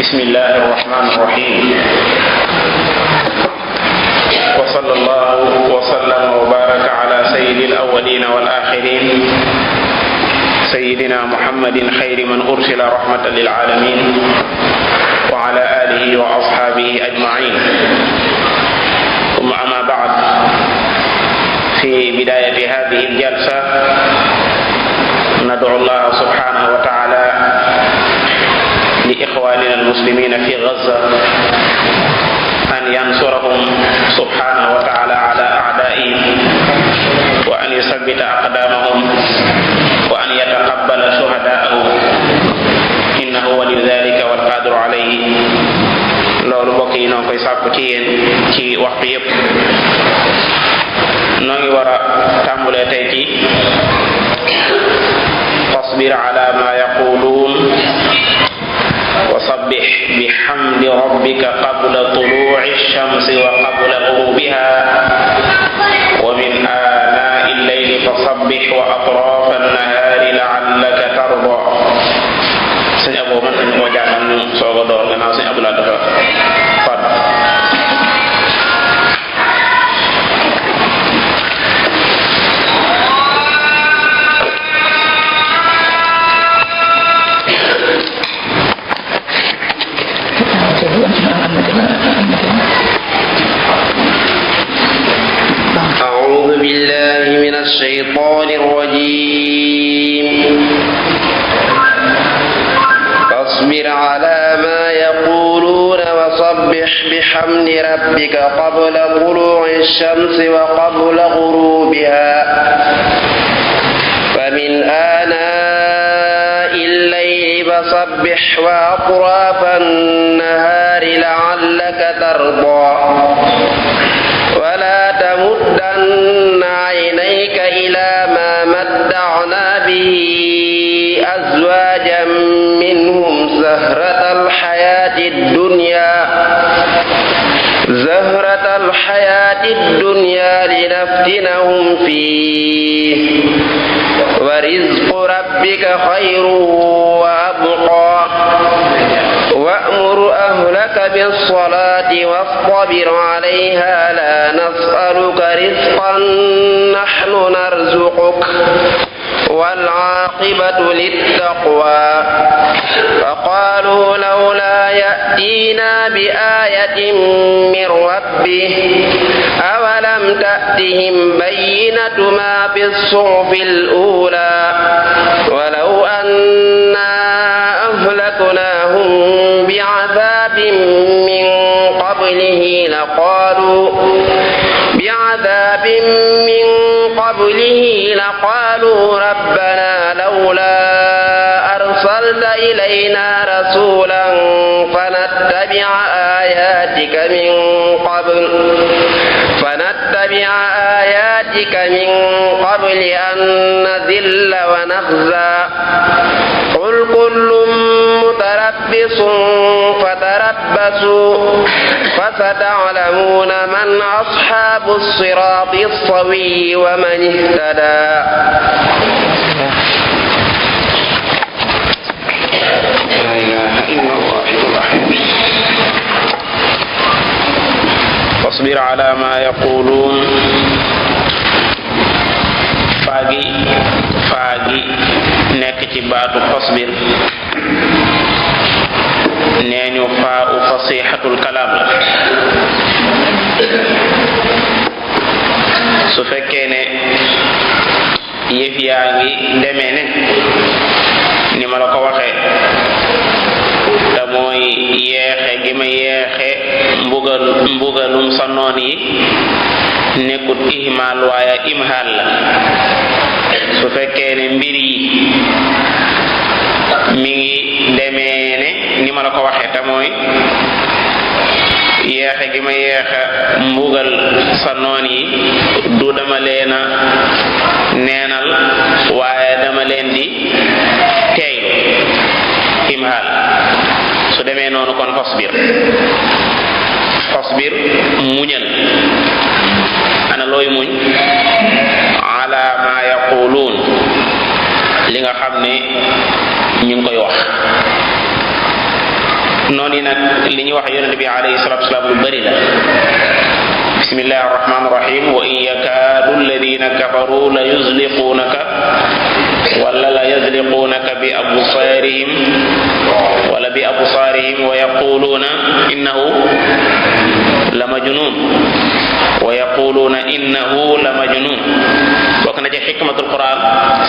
بسم الله الرحمن الرحيم وصلى الله وسلم وبارك على سيد الأولين والآخرين سيدنا محمد خير من أرسل رحمة للعالمين وعلى آله وأصحابه أجمعين ثم أما بعد في بداية هذه الجلسة ندعو الله سبحانه وتعالى لإخواننا المسلمين في غزة أن ينصرهم سبحانه وتعالى على أعدائهم وأن يثبت أقدامهم وأن يتقبل شهداءهم إنه ولي ذلك والقادر عليه loolu mbokk yi noo koy sàkku ci yéen ci waxtu yépp noo ngi war a tàmbulee tey ci fasbir ala ma yaquluun وسبح بحمد ربك قبل طلوع الشمس وقبل غروبها ومن آناء الليل فسبح وأطراف النهار لعلك ترضى سن أبو من وجعل سوغ دور غنا سن أبو لا دفا فد أعوذ بالله من الشيطان الرجيم فاصبر على ما يقولون وسبح بحمد ربك قبل طلوع الشمس وقبل غروبها فمن آناء الليل فسبح وأطراف النهار لعلك ترضى ولا تمدن عينيك إلى ما متعنا به أزواجا منهم زهرة الحياة الدنيا لنفتنهم فيه ورزق ربك خير وأبقى وأمر أهلك بالصلاة واصطبر عليها لا نسألك رزقا نحن نرزقك والعاقبة للتقوى فقالوا لولا يأتينا بآية من ربه أولم تأتهم بينة ما في الصحف الأولى ولو أنا أهلكناهم بعذاب من قبله لقالوا ربنا لولا أرسلت إلينا رسولا فنتبع آياتك من قبل أن نذل ونخزى قل كل متربص فتربصوا فستعلمون من أصحاب الصراط السوي ومن اهتدى لا إله إلا الله الرحيم فاصبر على ما يقولون faagi nekk ci baatu fasbir nee ñu faa u fasihatul kalaam la su fekkee ne yëf yaa ngi demee ne ni ma la ko waxee te mooy yeexe gi ma yeexe mbugalum sa noon yi nekkut ihmaal waaye imhaal la su fekkee ne mbir yi mi ngi demee ne ni ma la ko waxee te mooy yeexe gi ma yeexa mbugal sa noon yi du dama leen a neenal waaye dama leen di teeylu imhaal su demee noonu kon fasbir muñal ana looy muñ ala ma yaquluun li nga xam ne ñu ngi koy wax noonu yi nag li ñuy wax yonente bi alayhi salatu wasalaam lu bari la. bismillahi arrahmani irrahim wa in yakaadu alladina kafaru la yuzliqunaka wala la yazliqunaka bi absarihim wala bi absarihim wa yaquluna innahu la majnun wa yaquluna innahu la majnun. bokk na ci xikmatul quran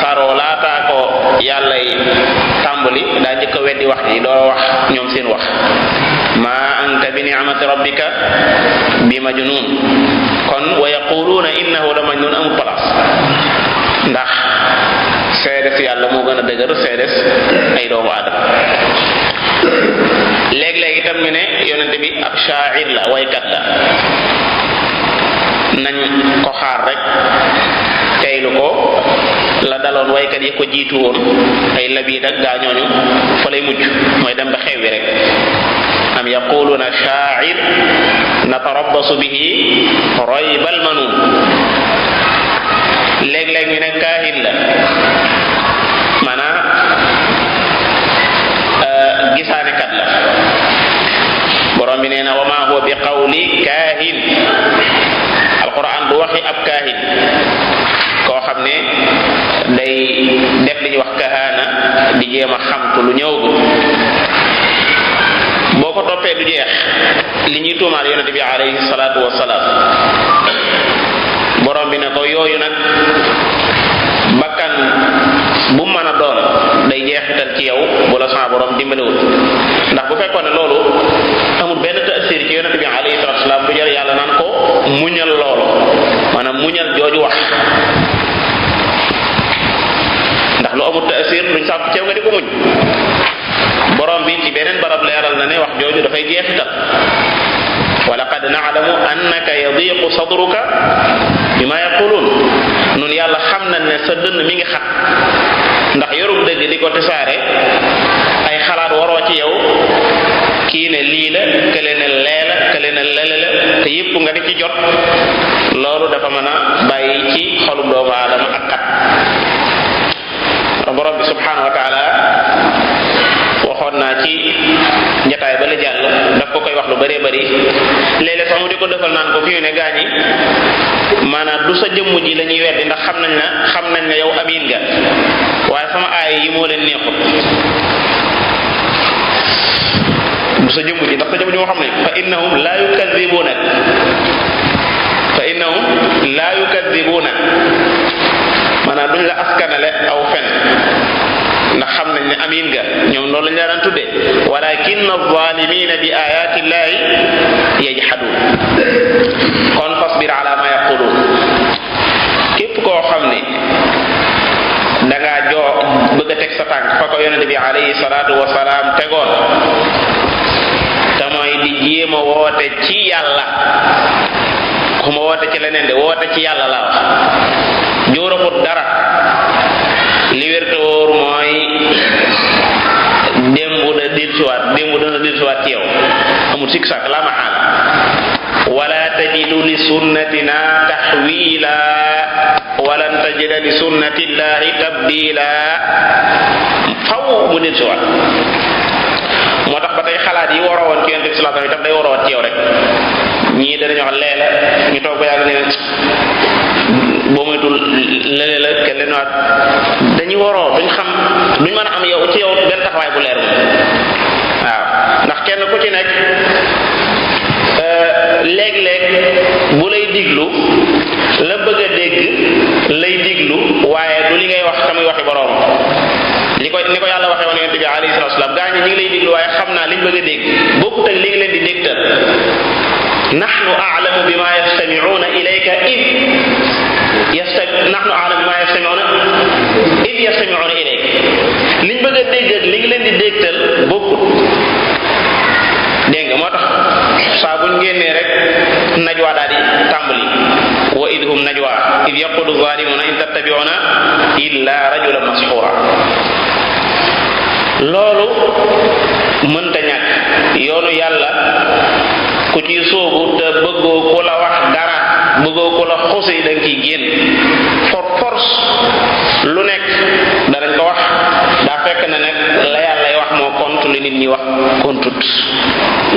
saaroo laataa ko yàlla yi tàmbali daa njëkk a weddi wax ji doo wax ñoom seen wax ma anta bi ni'mati rabbika bi majnun. kon wa yaquluna innahu la majnun amul place ndax seedes yàlla moo gën a dëgër seedes ay doomu aadama. léeg-léeg itam ñu ne yonente bi ab shaa'ir la waykat la nañ ko xaar rek teylu ko la daloon waykat yi ko jiitu woon ay Labiid ak gaa ñooñu fa lay mujj mooy dem ba xew wi rek. am yaquluna shaa'ir natarabbasu bihi raybal manuun. léeg-léeg ñu ne kaahin la maanaam gisaanekat la. borom bi nee na wa maa huwa bi qawli kaahin. alquran du waxi ab kaahin koo xam ne day def li ñuy wax kahaana di jéem a xamtu lu ñëwagul. boo ko toppee du jeex li ñuy tuumaal yonente bi alayhi salaatu wasalaam. borom bi ne ko yooyu nag bakkan bu mën a doon day jeexital ci yow bu la sa borom dimbalewul. ndax bu fekkoon ne loolu amul benn taasir ci yonente bi alayhi salaatu wasalaam du jar yàlla naan ko muñal loolu maanaam muñal jooju wax. ndax lu amul taasir duñ sàpp ceew nga di ko muñ. borom bi ci beneen barab leeral na ne wax jooju dafay jeexital. wa laqad na'lamu annaka yadiqu sadruka bima yaqulun. nun yàlla xam nañ ne sa dënn mi ngi xat ndax yorub dëgg di ko tisaare ay xalaat waroo ci yow kii ne lii la kële ne lee la kële ne lele la te yépp nga di ci jot. loolu dafa mën a bàyyi ci xolub doomu aadama ak xat. borom bi subhanahu wa taala waxoon naa ci jataay ba la jàll daf ko koy wax lu bëree bëri léeg-léeg sax mu di ko defal naan ko fi mu ne gaañi maanaam du sa jëmm ji la ñuy weddi ndax xam nañ ne yow amiin nga waaye sama aay yi moo leen neexut. du sa jëmm ji ndax sa jëmm ji moo xam ne fa innahum laa yukadibuuna maanaam duñ la askanale aw fen ndax xam nañ ne amiin nga ñoom loolu lañ la daan tuddee walakin az-zalimina bi ayati llahi yajhadun. kon fasbir ala ma yaqulun. képp koo xam ne da ngaa bëgg a teg sa tànk fa ko yonente bi alayhi salaatu wasalaam tegoon te mooy di jéem a woote ci yàlla xuma woote ci leneen de woote ci yàlla laa wax jóoraxut dara. li wér te wóor mooy démb dana dellusiwaat ci yow amul sikk sàkk la maxaal. wala tajidu li sunnatina taxwila walan tajida li sunnatillahi tabdila. faw mu dellusiwaat. moo tax ba tey xalaat yi waroo woon ci yonent bi sallallahu alayhi wasallam day waroo woon ci yow rek. ñii danañu wax leela ñu toog ba yàgg ne boo moytul lële la kenn leen waat dañuy waroo duñ mën a am yow ci yow benn taxawaay bu leer moom. waaw ndax kenn ku ci nekk léeg-léeg bu lay diglu la bëgg a dégg lay diglu waaye du li ngay wax tamuy waxi boroom. ni ko yàlla waxee woon yonent bi alayhi salaatu wasalaam gaa ñi ngi lay diglu waaye xam naa liñ bëgg a dégg bokkut ak li ngi leen di dégtal. nahnu a'lamu bima yastami'una ilayka nahnu a'lamu bima yastami'una ilayka. liñ bëgg a dégg ak li ngi leen di dégtal bokkut. dégg nga moo tax saa buñ génnee rek najwa daal di tàmbali. wa idhum najwa id yaqulu zalimuna in tattabi'una illa rajulan mashhura. loolu mënta ñàkk yoonu yàlla ku ci soobu te bëggoo ku la wax dara bëggoo ku la xusi da nga ciy génn force lu nekk danañ ko wax daa fekk na nag la yàllay wax tax moo compte li nit ñi wax comptut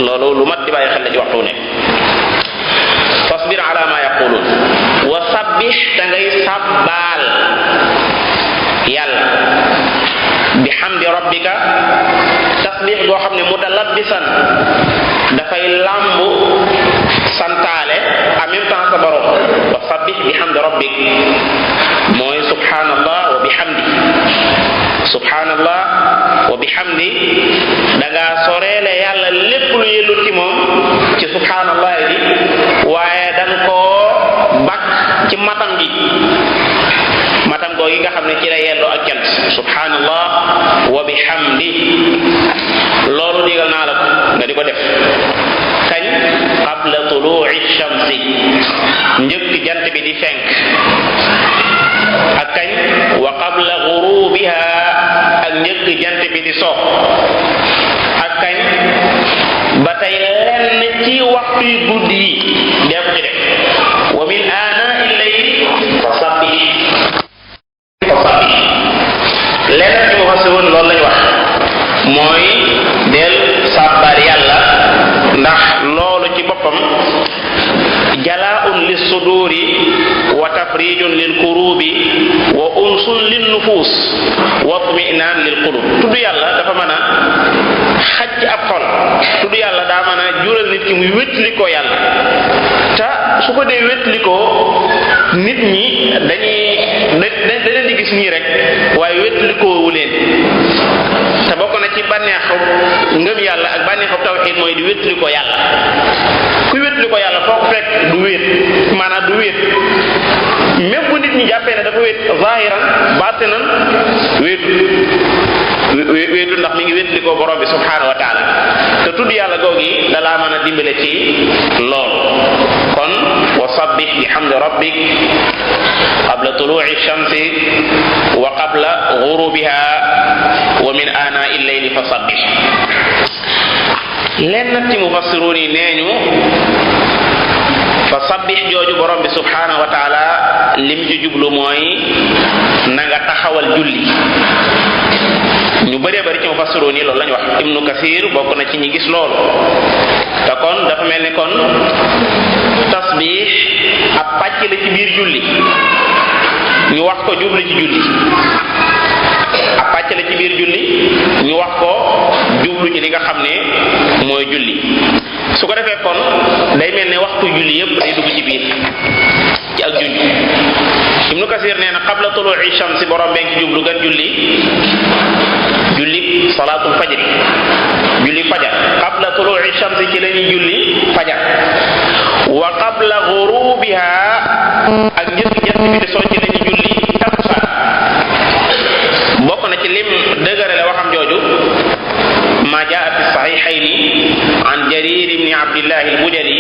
loolu lu mat di bàyyi xel la ci waxtu ne fasbir ala ma yaqulun wa sabbih da ngay sabbal yàlla bi hamdi rabbika tasbih goo xam ne mutalabbisan dafay làmbu santaale en même temps sa borom wa sabbih bi hamdi rabbik mooy subhanallah wa bihamdi subhanallah wa bihamdi da nga soreele yàlla lépp lu yellut ci moom ci subhanallah bi waaye da nga koo bakk ci matam gi matam googi nga xam ne ci la yelloo ak cant subhanallah wa bihamdi loolu digal naa la ko nga di ko def kañ qabla tulu'i shamsi njëkk jant bi di fenk ak kañ wa qabla ghurubiha ak njëkk jant bi di so ak kañ ba tey lenn ci waxtu yu guddi yi def ci def wa min aanaa'i layli fasabbih lenn ci mu fas woon loolu lañ wax mooy del sàbbaal yàlla ndax loolu ci boppam jalaa'un lis suduri wa tafrijun lil kurubi wa unsun lin nufus wa itminaan lil qulub tudd yàlla dafa mën a xaj ci ab xol tudd yàlla daa mën a jural nit ki muy wétlikoo yàlla te su ko dee wétlikoo nit ñi dañuy di gis nii rek waaye wétlikoo wu leen te bokk na ci bànneexu ngëm yàlla ak bànneexu tawxiid mooy di wétlikoo yàlla kuy wétlikoo yàlla foo ko fekk du wéet maanaam du wéet même bu nit ñi jàppee ne dafa wéet zahiran batinan wéetu ndax mi ngi wétlikoo borom bi subhanahu wa taala te tudd yàlla googi da laa mën a dimbale ci loolu kon wa sabbih bihamdi rabbik qabla tulu'i shamsi wa qabla ghurubiha wa min aanaa'i layli fa sabbih leen nag ci mufassiruun yi nee ñu fa sabbih jooju borom bi subhanahu wa taala lim ci jublu mooy na nga taxawal julli ñu bëree bëri ci mufassiruun yi loolu lañu wax ibnu kasir bokk na ci ñi gis loolu te kon dafa mel ni kon tasbih ab pàcc la ci biir julli ñu wax ko jublu ci julli ab pàcc la ci biir julli ñu wax ko jublu ci li nga xam ne mooy julli su ko defee kon day mel ne waxtu julli yépp day dugg ci biir ci ak junj ibnu kasir nee na qabla tulu'i shamsi borom benn ci jublu gan julli salaatul fajri julli fajar qabla tulu'i shamsi ci lañuy julli fajar wa qabla ghurubiha ak njëkk jant bi di soo ci lañuy julli takkusaan bokk na ci lim dëgërale waxam jooju ma jaa fi sahihayni an jarir ibn abdillah al-bujali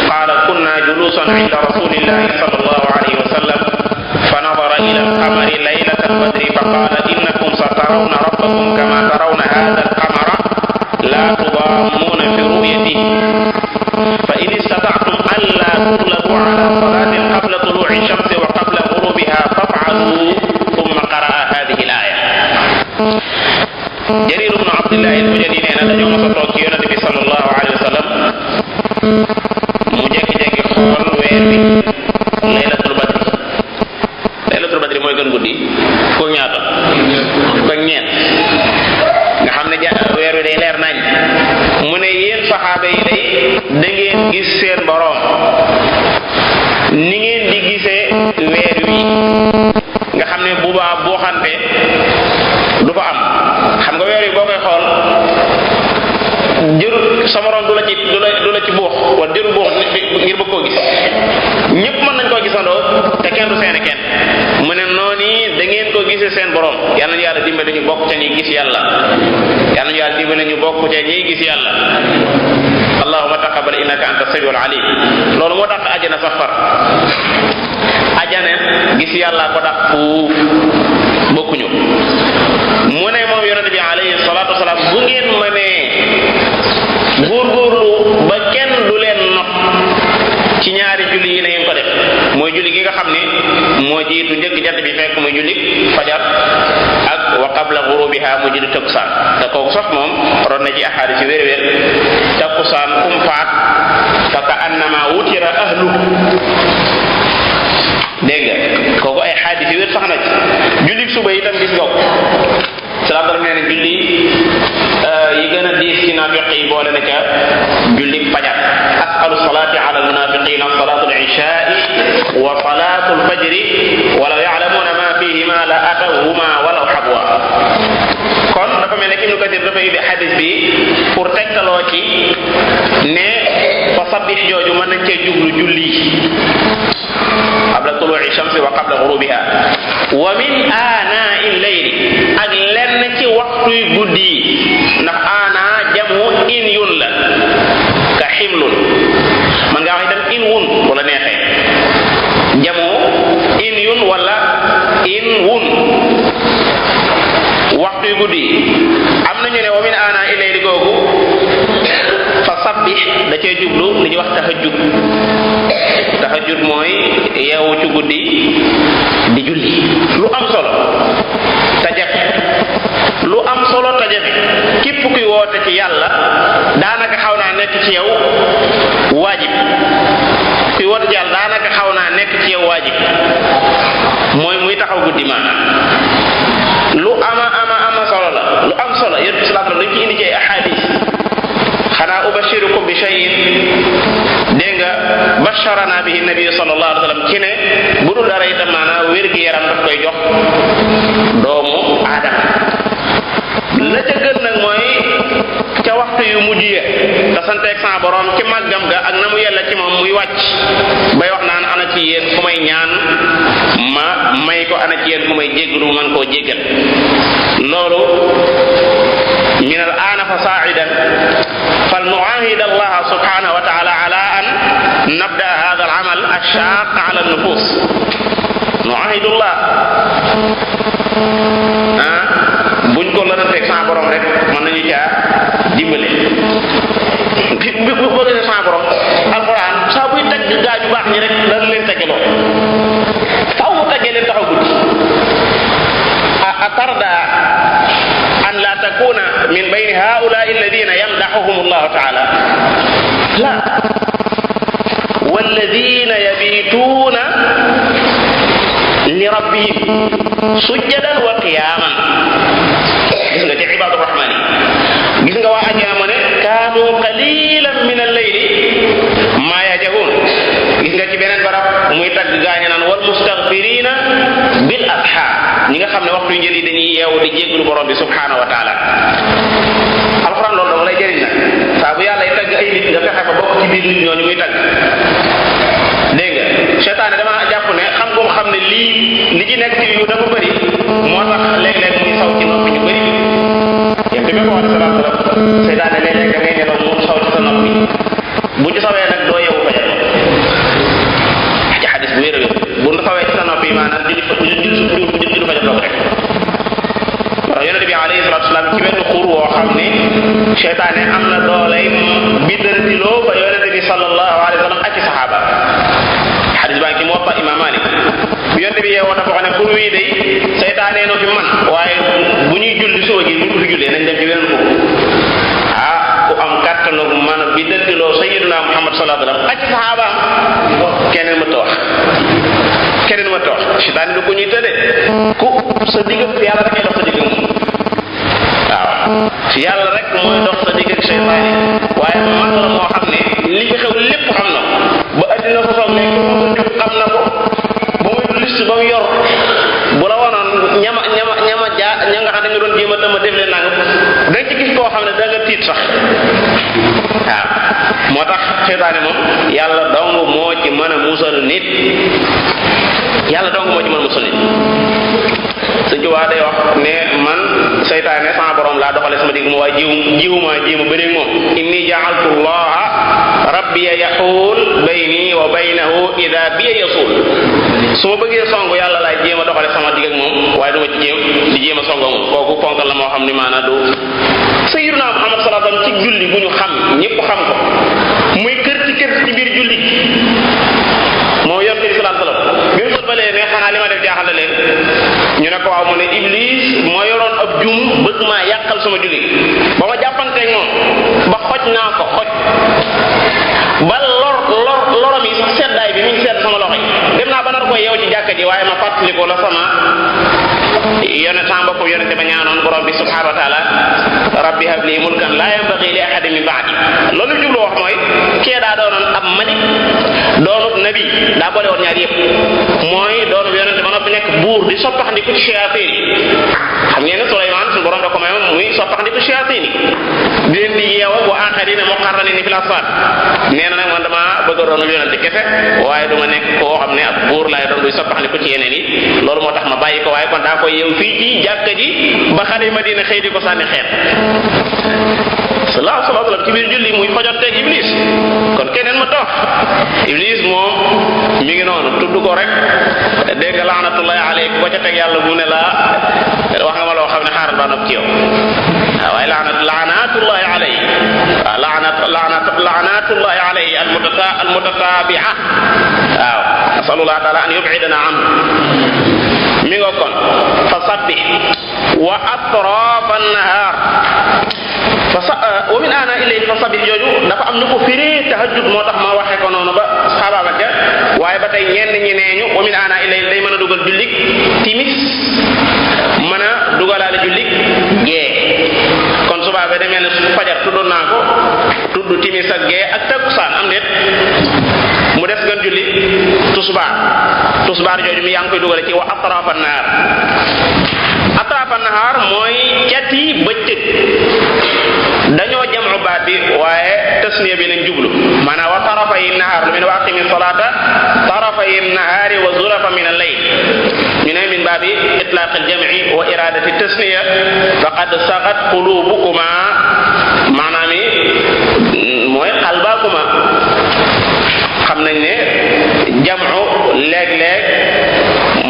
qala kunna julusan inda rasulillahi sallallahu alayhi wa sallam فنظر إلى القمر ليلة البدر فقال إنكم سترون ربكم كما ترون هذا القمر لا تضامون في رؤيته فإن استطعتم ألا تغلبوا على صلاة قبل طلوع الشمس وقبل غروبها فافعلوا ثم قرأ هذه الآية جرير بن عبد الله البجلي nee na dañoo mos a toog ci Yonent bi sallallahu alayhi wa sallam mu jékki-jékki xool weer bi laylatul badr laylatul badri mooy gën guddi fukk ñaata fukk ak ñeent nga xam ne weer wi day leer nañ mu ne yéen saxaaba yi day da ngeen gis seen borom ni ngeen di gisee weer wi nga xam ne bu baa boo xante du fa am xam nga weer wi boo koy xool jërul sa morom du la ci buux wala jërul buux ngir bëgg koo gis ñëpp mën nañ koo gisandoo te kenn du seene kenn mu ne noonu da ngeen ko gisee seen borom yal nañu yàlla dimbali ñu bokk ca ñuy gis yàlla yal nañu yàlla dimbali ñu bokk ca ñuy gis yàlla allahumma taqabbal innaka anta samiul alim loolu moo tax ajana sax far ajana gis yàlla ko tax fuuf bokkuñu mu ne moom yonente bi alayhi salatu wasalaam bu ngeen mënee góorgóorlu ba kenn du leen not ci ñaari julli yi na ngeen ko def mooy julli gi nga xam ne moo jiitu njëkk jant bi fekk muy julli fajar ak wa qabla ghurubiha ghurubiha mu jël takkusaan te kooku sax moom ron na ci ahadis yu wér takkusaan kum faat fa ka annama wutira ahlu dégg nga kooku ay hadis yu wér sax na ci julli suba itam gis nga ko salaam nee na julli yi gën a diis ci naafiq yi boole na ca julli fajar asqalu salaati ala almunafiqina salatu al-isha'i wa salatu al-fajri walaw ya'lamuna ma fihima la atawhuma walaw habwa kon dafa mel ne Ibnu Kathir dafa indi hadis bi pour tegtaloo ci ne fa sabbih jooju mën nañ cee jublu julli qabla tulu'i shamsi wa qabla ghurubiha wa min aanaa'i layli ak lenn ci waxtuy guddi ndax ana jamu in yun la ka ximlun man nga wax itam in wun wala neexee jamu in yun wala in wun waxtuy guddi am nañu ne wa min aanaa'i layli googu fa sabbih da cee jublu li ñuy wax tahajjud mooy yeewu ci guddi di julli lu am solo te jafe lu am solo te jafe képp kuy woote ci yàlla daanaka xaw naa nekk ci yow waajib kuy woote ci yàlla daanaka xaw naa nekk ci yow waajib mooy muy taxaw guddi maanaam lu ama solo la lu am solo yéen salaam la ci indi ci ay ahadis xanaa ubashirukum bi shay'in dégg nga basharana bihi nabi sallallahu alayhi wa sallam ci ne bu dul dara itam maanaam wér-gi-yaram daf koy jox doomu aadama la ca gën nag mooy ca waxtu yu mujj ya te santeeg sa borom ci màggam ga ak na mu yella ci moom muy wàcc bay wax naan ana ci yéen ku may ñaan ma may ko ana ci yéen ku may jéggalu man koo jéggal loolu min al aana fa saa'idan fal nu'ahid Allah subhanahu wa ta'ala ala an nabda hadha al amal ash-shaq ala an nufus nu'ahid Allah buñ ko lëranteeg sa borom rek mën nañu caa dimbale bi boo gisee sa borom alquran saa buy tagg gaa ju baax ñi rek lan leen teggeloo faaw mu taggee leen taxaw guddi atarda an la takuna min bayni haula'i alladhina yamdahuhum Allah ta'ala la walladhina yabituna li rabbihim sujjadan wa qiyaman gis nga ci ibadur rahman yi gis nga waa ajjana ma ne kaanu qalilan min al-layli ma yajahun gis nga ci beneen barab muy tagg gaañe naan wal mustaghfirina bil ashar ñi nga xam ne waxtu njël yi dañuy yeewu di jéggalu borom bi subhanahu wa taala alquran loolu dama lay jëriñ nag saa bu yàlla tagg ay nit nga fexe ba bokk ci biir nit ñooñu muy tagg dégg nga seytaane dama jàpp ne xam nga xam ne lii li ci nekk ci yu dafa bëri moo tax léeg-léeg muy saw ci noppi ñu bëri yéen bi ko wax salaam seytaane léeg-léeg da ngay nelaw mu saw ci sa noppi bu ci sawee nag doo yeewu fajar ci xadis bu wér a wér bu ñu sawee ci sa noppi maanaam julli fajar doog rek waaw yonent bi alayhi salatu wasalaam ci benn xur woo xam ne seytaane am na doolay biddantiloo ba yonent bi sallallahu alayhi wa sallam ak i saxaaba xadis baa ngi ci Muwatta Imam Malik bi yonent bi yeewoo dafa wax ne xur wii day seytaane no fi man waaye bu ñuy julli suba gi bu ñu fi jullee nañ dem ci beneen xur ku am kàttanu mën a biddantiloo sayyiduna Muhammad sallallahu alayhi wa sallam ak i saxaabaam keneen ma ta wax seytaane du ko ñuy tëdde ku sa digg yàlla rek dox sa digg moom waaw yàlla rek mooy dox sa digg ak seytaane waaye mag la moo xam ne li fi xew lépp xam na ba addina ko soog nekk xam na ko ba muy liste ba mu yor bu la wanoon ña nga xam ne ñu doon jéem a dama def leen nangam da nga ci gis koo xam ne da nga tiit sax waaw moo tax seytaane moom yàlla dong moo ci mën a musal nit yàlla dong moo ci mën a musal nit sëñ Tuubaa day wax ne man seytaane sama borom laa doxale sama digg mu waaye jiwuma jéema bëreeg moom inni ja'altu llaha rabbiya yaxuul bayni wa baynahu ida biya yasul su ma bëggee song yàlla laay jéem a doxale sama digg ak moom waaye du ma ci jéem a song moom kooku ponkal la moo xam ni maanaam du sayyiduna Muhammad sallallahu alayhi wasallam ci julli bu ñu xam ñëpp xam ko muy kër ci biir julli moo yor ci sallallahu alayhi wasallam ëppalee ne xanaa li ma def jaaxal leen ñu ne ko waaw mu ne Iblis moo yoroon ab jum bëgg maa yàqal sama julli ba ma jàppanteeg moom ba xoj naa ko xoj ba lorom yi sax seddaay bi mi ngi sedd sama loxo yi dem naa ba nar koy yeew ci jàkka ji waaye ma fàttaliku la sama bopp yonente ba ñaanoon borom bi subhanahu wa taala rabbi habli mulkan la yanbaghi li ahadin min ba'di loolu jublu wax mooy kee daa doonoon ab malik doonut nabi daa boole woon ñaar yëpp mooy doonu yonente ba noppi nekk buur di soppaxandiku ci shayatin yi xam ngeen ne Suleymaan suñu borom da ko mayoon muy soppaxandiku shayatin yi di leen di yeewa wa axarina muqarranina fil asfar nee na nag man dama bëgg a doonu yonente kese waaye du ma nekk koo xam ne ab buur laay doon buy soppaxandiku ci yeneen yi loolu moo tax ma bàyyi ko waaye kon daa koy yeew fii ci jàkka ji ba xale Madina xëy di ko sànni xeet sallallahu alayhi wa sallam ci biir julli muy xojanteeg Iblis kon keneen ma toog Iblis moom mi ngi noonu tudd ko rek dégg nga laanatullahi alayk ba ca teg yàlla bu ne la wax nga ma loo xam ne xaaral ba nopp ci yow waaw waaye laanatullahi alayhi waaw laanatullahi alayhi almutatabi'a waaw nasalullah taala an yub'idana anhu mi nga kon fa sabbih wa atrafa an-nahar wa min ana ilayhi fa sabbih jooju dafa am ñu ko firi tahajjud moo tax ma waxe ko noonu ba saxaaba ga waaye ba tey ñenn ñi neeñu wa min ana ilayhi day mën a dugal jullik timis mën a dugalaale jullik gee kon subaa ba demee ne fajar tuddoon naa ko tudd timis ak gee ak takkusaan am déet mu def gan julli tusbaar jooju mi yaa ngi koy dugale ci wa atrafa an-nahar mooy cati bëccëg dañoo jam'u baat bi waaye tasniya bi lañ jublu maanaam wa tarafay an-nahar lu mel ne wa aqimi salata tarafay an-nahari wa zulafa min al-layl ñu ne min baabi itlaq al-jam'i wa iradati tasniya faqad sagat qulubukuma maanaam mooy qalbakuma xam nañ ne jam'u léeg-léeg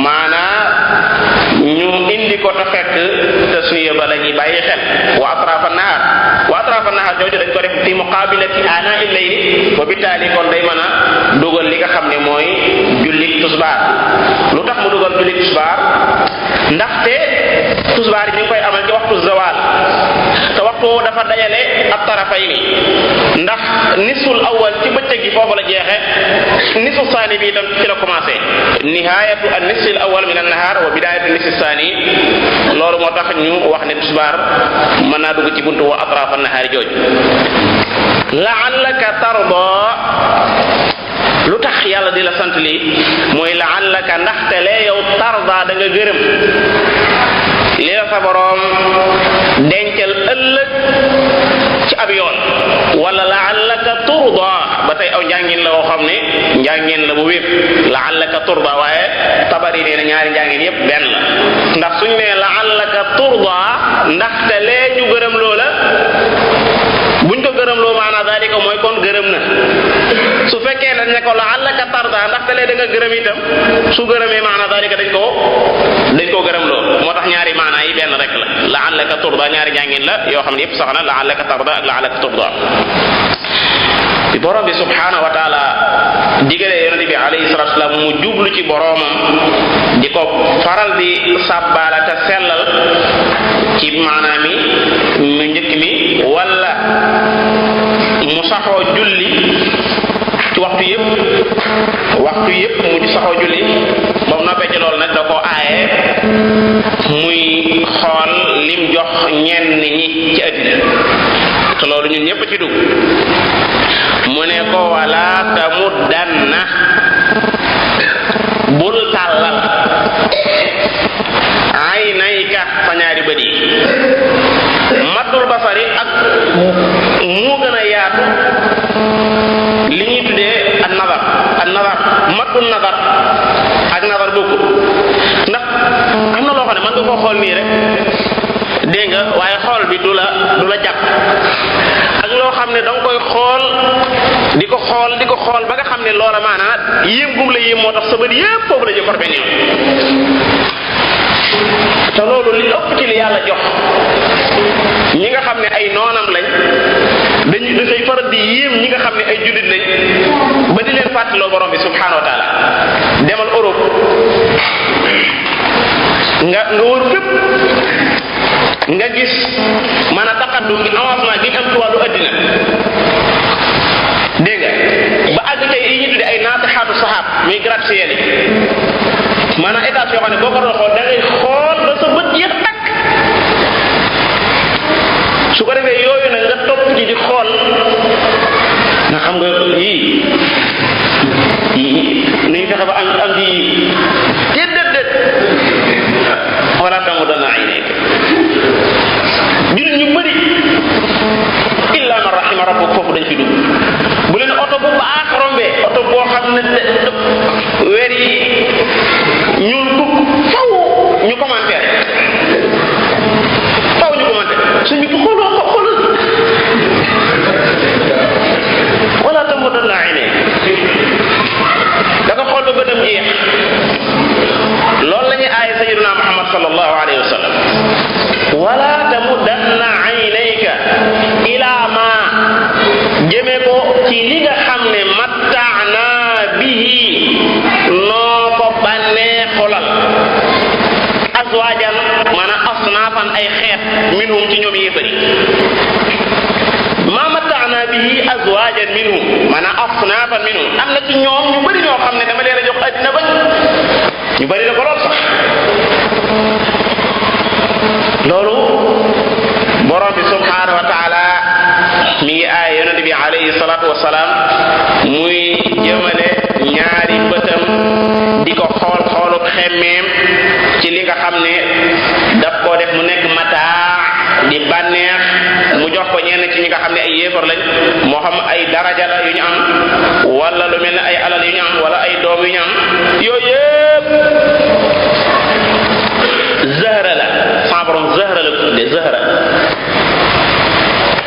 maanaa ñu indi ko te fekk tasniya ba la ñuy bàyyi xel wa atrafa nahar jooju dañ ko def fi muqabilati ana al-layli wa bitaali kon day mën a dugal li nga xam ne mooy jullit tusbaar lu tax mu dugal jullit tusbaar ndaxte tusbaar yi ñu ngi koy amal ci waxtu zawal te waxtu dafa dajale ab tarafayni ndax nisful awwal ci bëccëg gi foofu la jeexe nisfu saani bi itam ci la commencé nihayatu an nisfil awwal min an-nahar wa bidayatu nisfi saani loolu moo tax ñu wax ne tusbaar mën naa dugg ci buntu wa atrafa an-nahar jooju la'allaka tarda lu tax yàlla di la sant lii mooy la'allaka ndaxte lee yow tarda da nga gërëm li la sa boroom dencal ëllëg ci ab yoon wala la'allaka turda ba tey aw njàngin la woo xam ne njàngin la bu wér la'allaka turda waaye Tabari nee na ñaari njàngin yépp benn la ndax suñ ne la'allaka turda ndaxte lee ñu gërëm loola buñ ko gërëm loo maanaam dalika mooy kon gërëm na su fekkee dañ ne ko la'allaka tarda ndaxte lee da nga gërëm itam su gërëmee maanaam dalika dañ ko gërëm loo moo tax ñaari maanaa yi benn rek la la'allaka turda ñaari njàngin la yoo xam ne yépp sax na la'allaka tarda ak la'allaka turda bi borom bi subhanahu wa taala digalee yonente bi alayhi salatu wasalam mu jublu ci boromam di ko faral di sàbbaala te sellal ci maanaam mu njëkk mi wala mu saxoo julli ci waxtu yépp mu di saxoo julli ba mu noppee ci loolu nag da ko aaye muy xool lim jox ñenn ñi ci àddina te loolu ñun ñépp ci dugg mu ne ko wala tamuddanna bul tàllal aynayka sa ñaari bët yi maddul basari ak mu gën a yaatu li ñuy tuddee an nazar maddul nazar ak nazar bokku ndax am na loo xam ne mën nga koo xool nii rek dégg nga waaye xool bi du la jàpp ak loo xam ne danga koy xool di ko xool ba nga xam ne loola maanaam yéem gum la yéem moo tax sa bët yépp foofu la jëm par benn yoon te loolu li ëpp ci li yàlla jox ñi nga xam ne ay noonam lañ dafay faral di yéem ñi nga xam ne ay jullit lañ ba di leen fàttaloo borom bi subhanahu wa taala. demal Europe nga wër fépp nga gis maanaam taqaddum gi avancement gi am ci wàllu addina dégg nga ba àgg tey yi ñu tuddee ay naatixaatu saxaab muy gratte-ciel yi maanaam étage yoo xam ne boo ko doon xool da ngay xool ba sa bët yéex takk su ko defee yooyu nag nga topp ci di xool nga xam nga yii nañu fexe ba am di déedéet wala tamu dana ay nekk jullit ñu bëri illa man rahima rabbuk foofu dañ fi dugg bu leen oto bu baax rombee oto boo xam ne weer yi ñuul dugg faw ñu commentaire suñ bi xooloo wala tamu dana ay nekk da nga xool ba bëtam jeex loolu la ñuy aaye sayyiduna Muhammad sallallahu alayhi wa sallam wala tamuddanna aynayka ila ma jëme ko ci li nga xam ne mattaana bihi noo ko bannee xolal azwajan maanaam asnaafan ay xeet minhum ci ñoom yéefari ma mattaana bihi azwajan minhum maanaam asnaafan minhum am na ci ñoom ñu bëri ñoo xam ne dama leen a jox addina bañ ñu bëri la ko lool sax loolu borom bi subhanahu wa taala mi ngi aay yonente bi alayhi salatu wasalaam muy jëmale ñaari bëtam di ko xool xoolub xemmeem ci li nga xam ne daf koo def mu nekk mataa di bànneex mu jox ko ñenn ci ñi nga xam ne ay yéefar lañ moo xam ay daraja la yu ñu am wala lu mel ne ay alal yu ñu am wala ay doom yu ñu am yooyu yëpp zahra la sa borom zahra la tudde zahra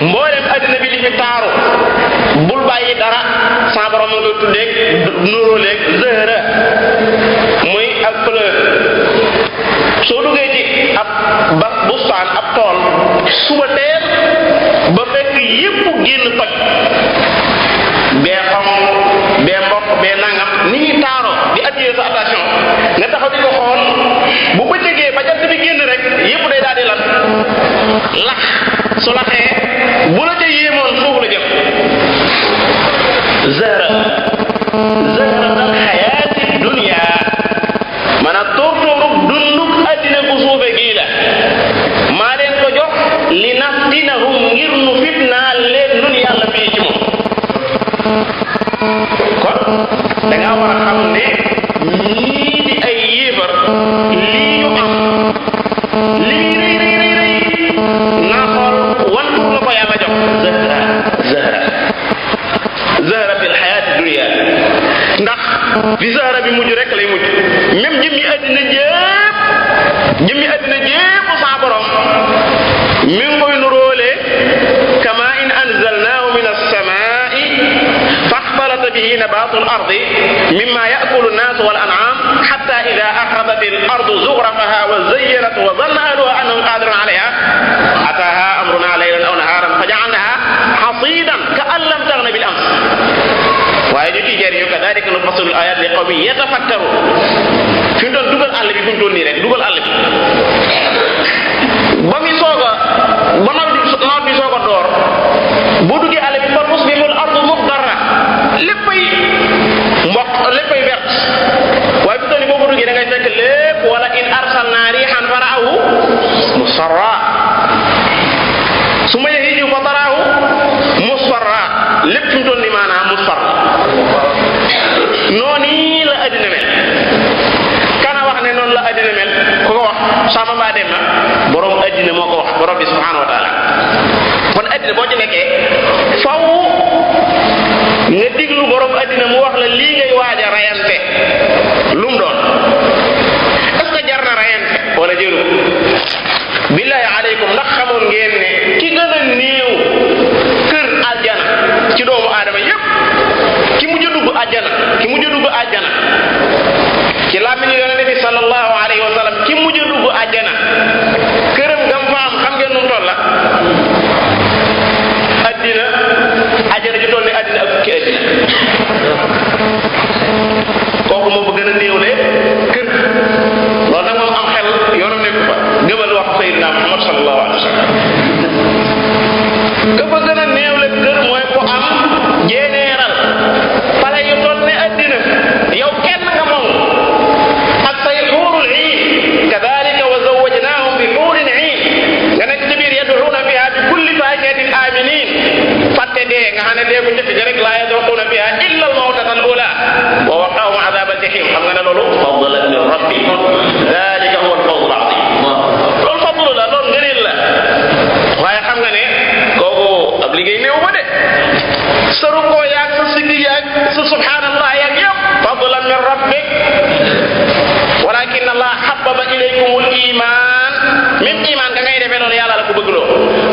mboolem addina bi li fi taaru bul bàyyi dara sa borom nga tuddee nuróoleeg zahra muy ak fleur soo duggee ci ab ba bustaan ab tool suba teel ba fekk yépp génn toj bee xam bee mbokk bee nangam ni ñuy taaroo di attirer sa attention nga taxaw di ko xool bu bëccëgee ba jant bi génn rek yépp day daal di lan lax su laxee bu la ca yéemoon suuf la jëm zahra al xayaati dunya maanaam tóortóorub dunduk addina bu suufe gii la maa leen ko jox li naftinahum ngir nu fitnaal leen nun yàlla fii ci moom kon da ngaa war a xam ne ñii di ay yéefar lii ñu am lii rëy naa xool wan tur la ko yàlla jox zahra fil xayaati dunya ndax fi zahra bi mujj rek lay mujj même jëmmi addina jépp sa borom mi ngi koy nuróole kama in anzalnahu min as-samaa'i faxtalata bihi nabatu al-ardi mimma ya'kulu an-nasu wal an'am hatta idha akhadhat al-ardu zukhrafaha wa zayyanat wa dhanna ahluha annahum qadirun 'alayha ataha amruna laylan aw naharan faja'alnaha hasidan ka'an lam taghna bil ams waaye ñu ciy jëriñu kadhalika nufassilu al-ayat li qawmin yatafakkarun fi mu doon dugal àll bi fi mu doon nii rek dugal àll bi ba muy soog a ba nawet bi soog a door boo duggee àll bi fa tusbihul ardu muxdarra léppay mboq léppay vert waaye fi mu toll nii boo ko duggee da ngay fekk lépp wala in arsalna rihan fara'ahu musfarra summa yahiju fa taraahu musfarra lépp fi mu toll nii maanaam musfarra noonu la addina mel kana wax ne noonu la addina mel ku ko wax sama baa dem na borom addina moo ko wax borom bi subhanahu wa taala kon addina boo ci nekkee faw nga diglu borom addina mu wax la lii ngay waaj a rayante lu mu doon est-ce que jar na rayante wala jëru billahi aleykum ndax xamoon ngeen ne ki gën a néew kër aljana ci doomu aadama yépp ki mujj a dugg àjjana ci làmmiñu yonente bi sallallahu alayhi wa sallam ki mujj a dugg àjjana këram gam fa am xam ngeen nu mu toll la addina même iman ga ngay defee loolu yàlla la ko bëgg loo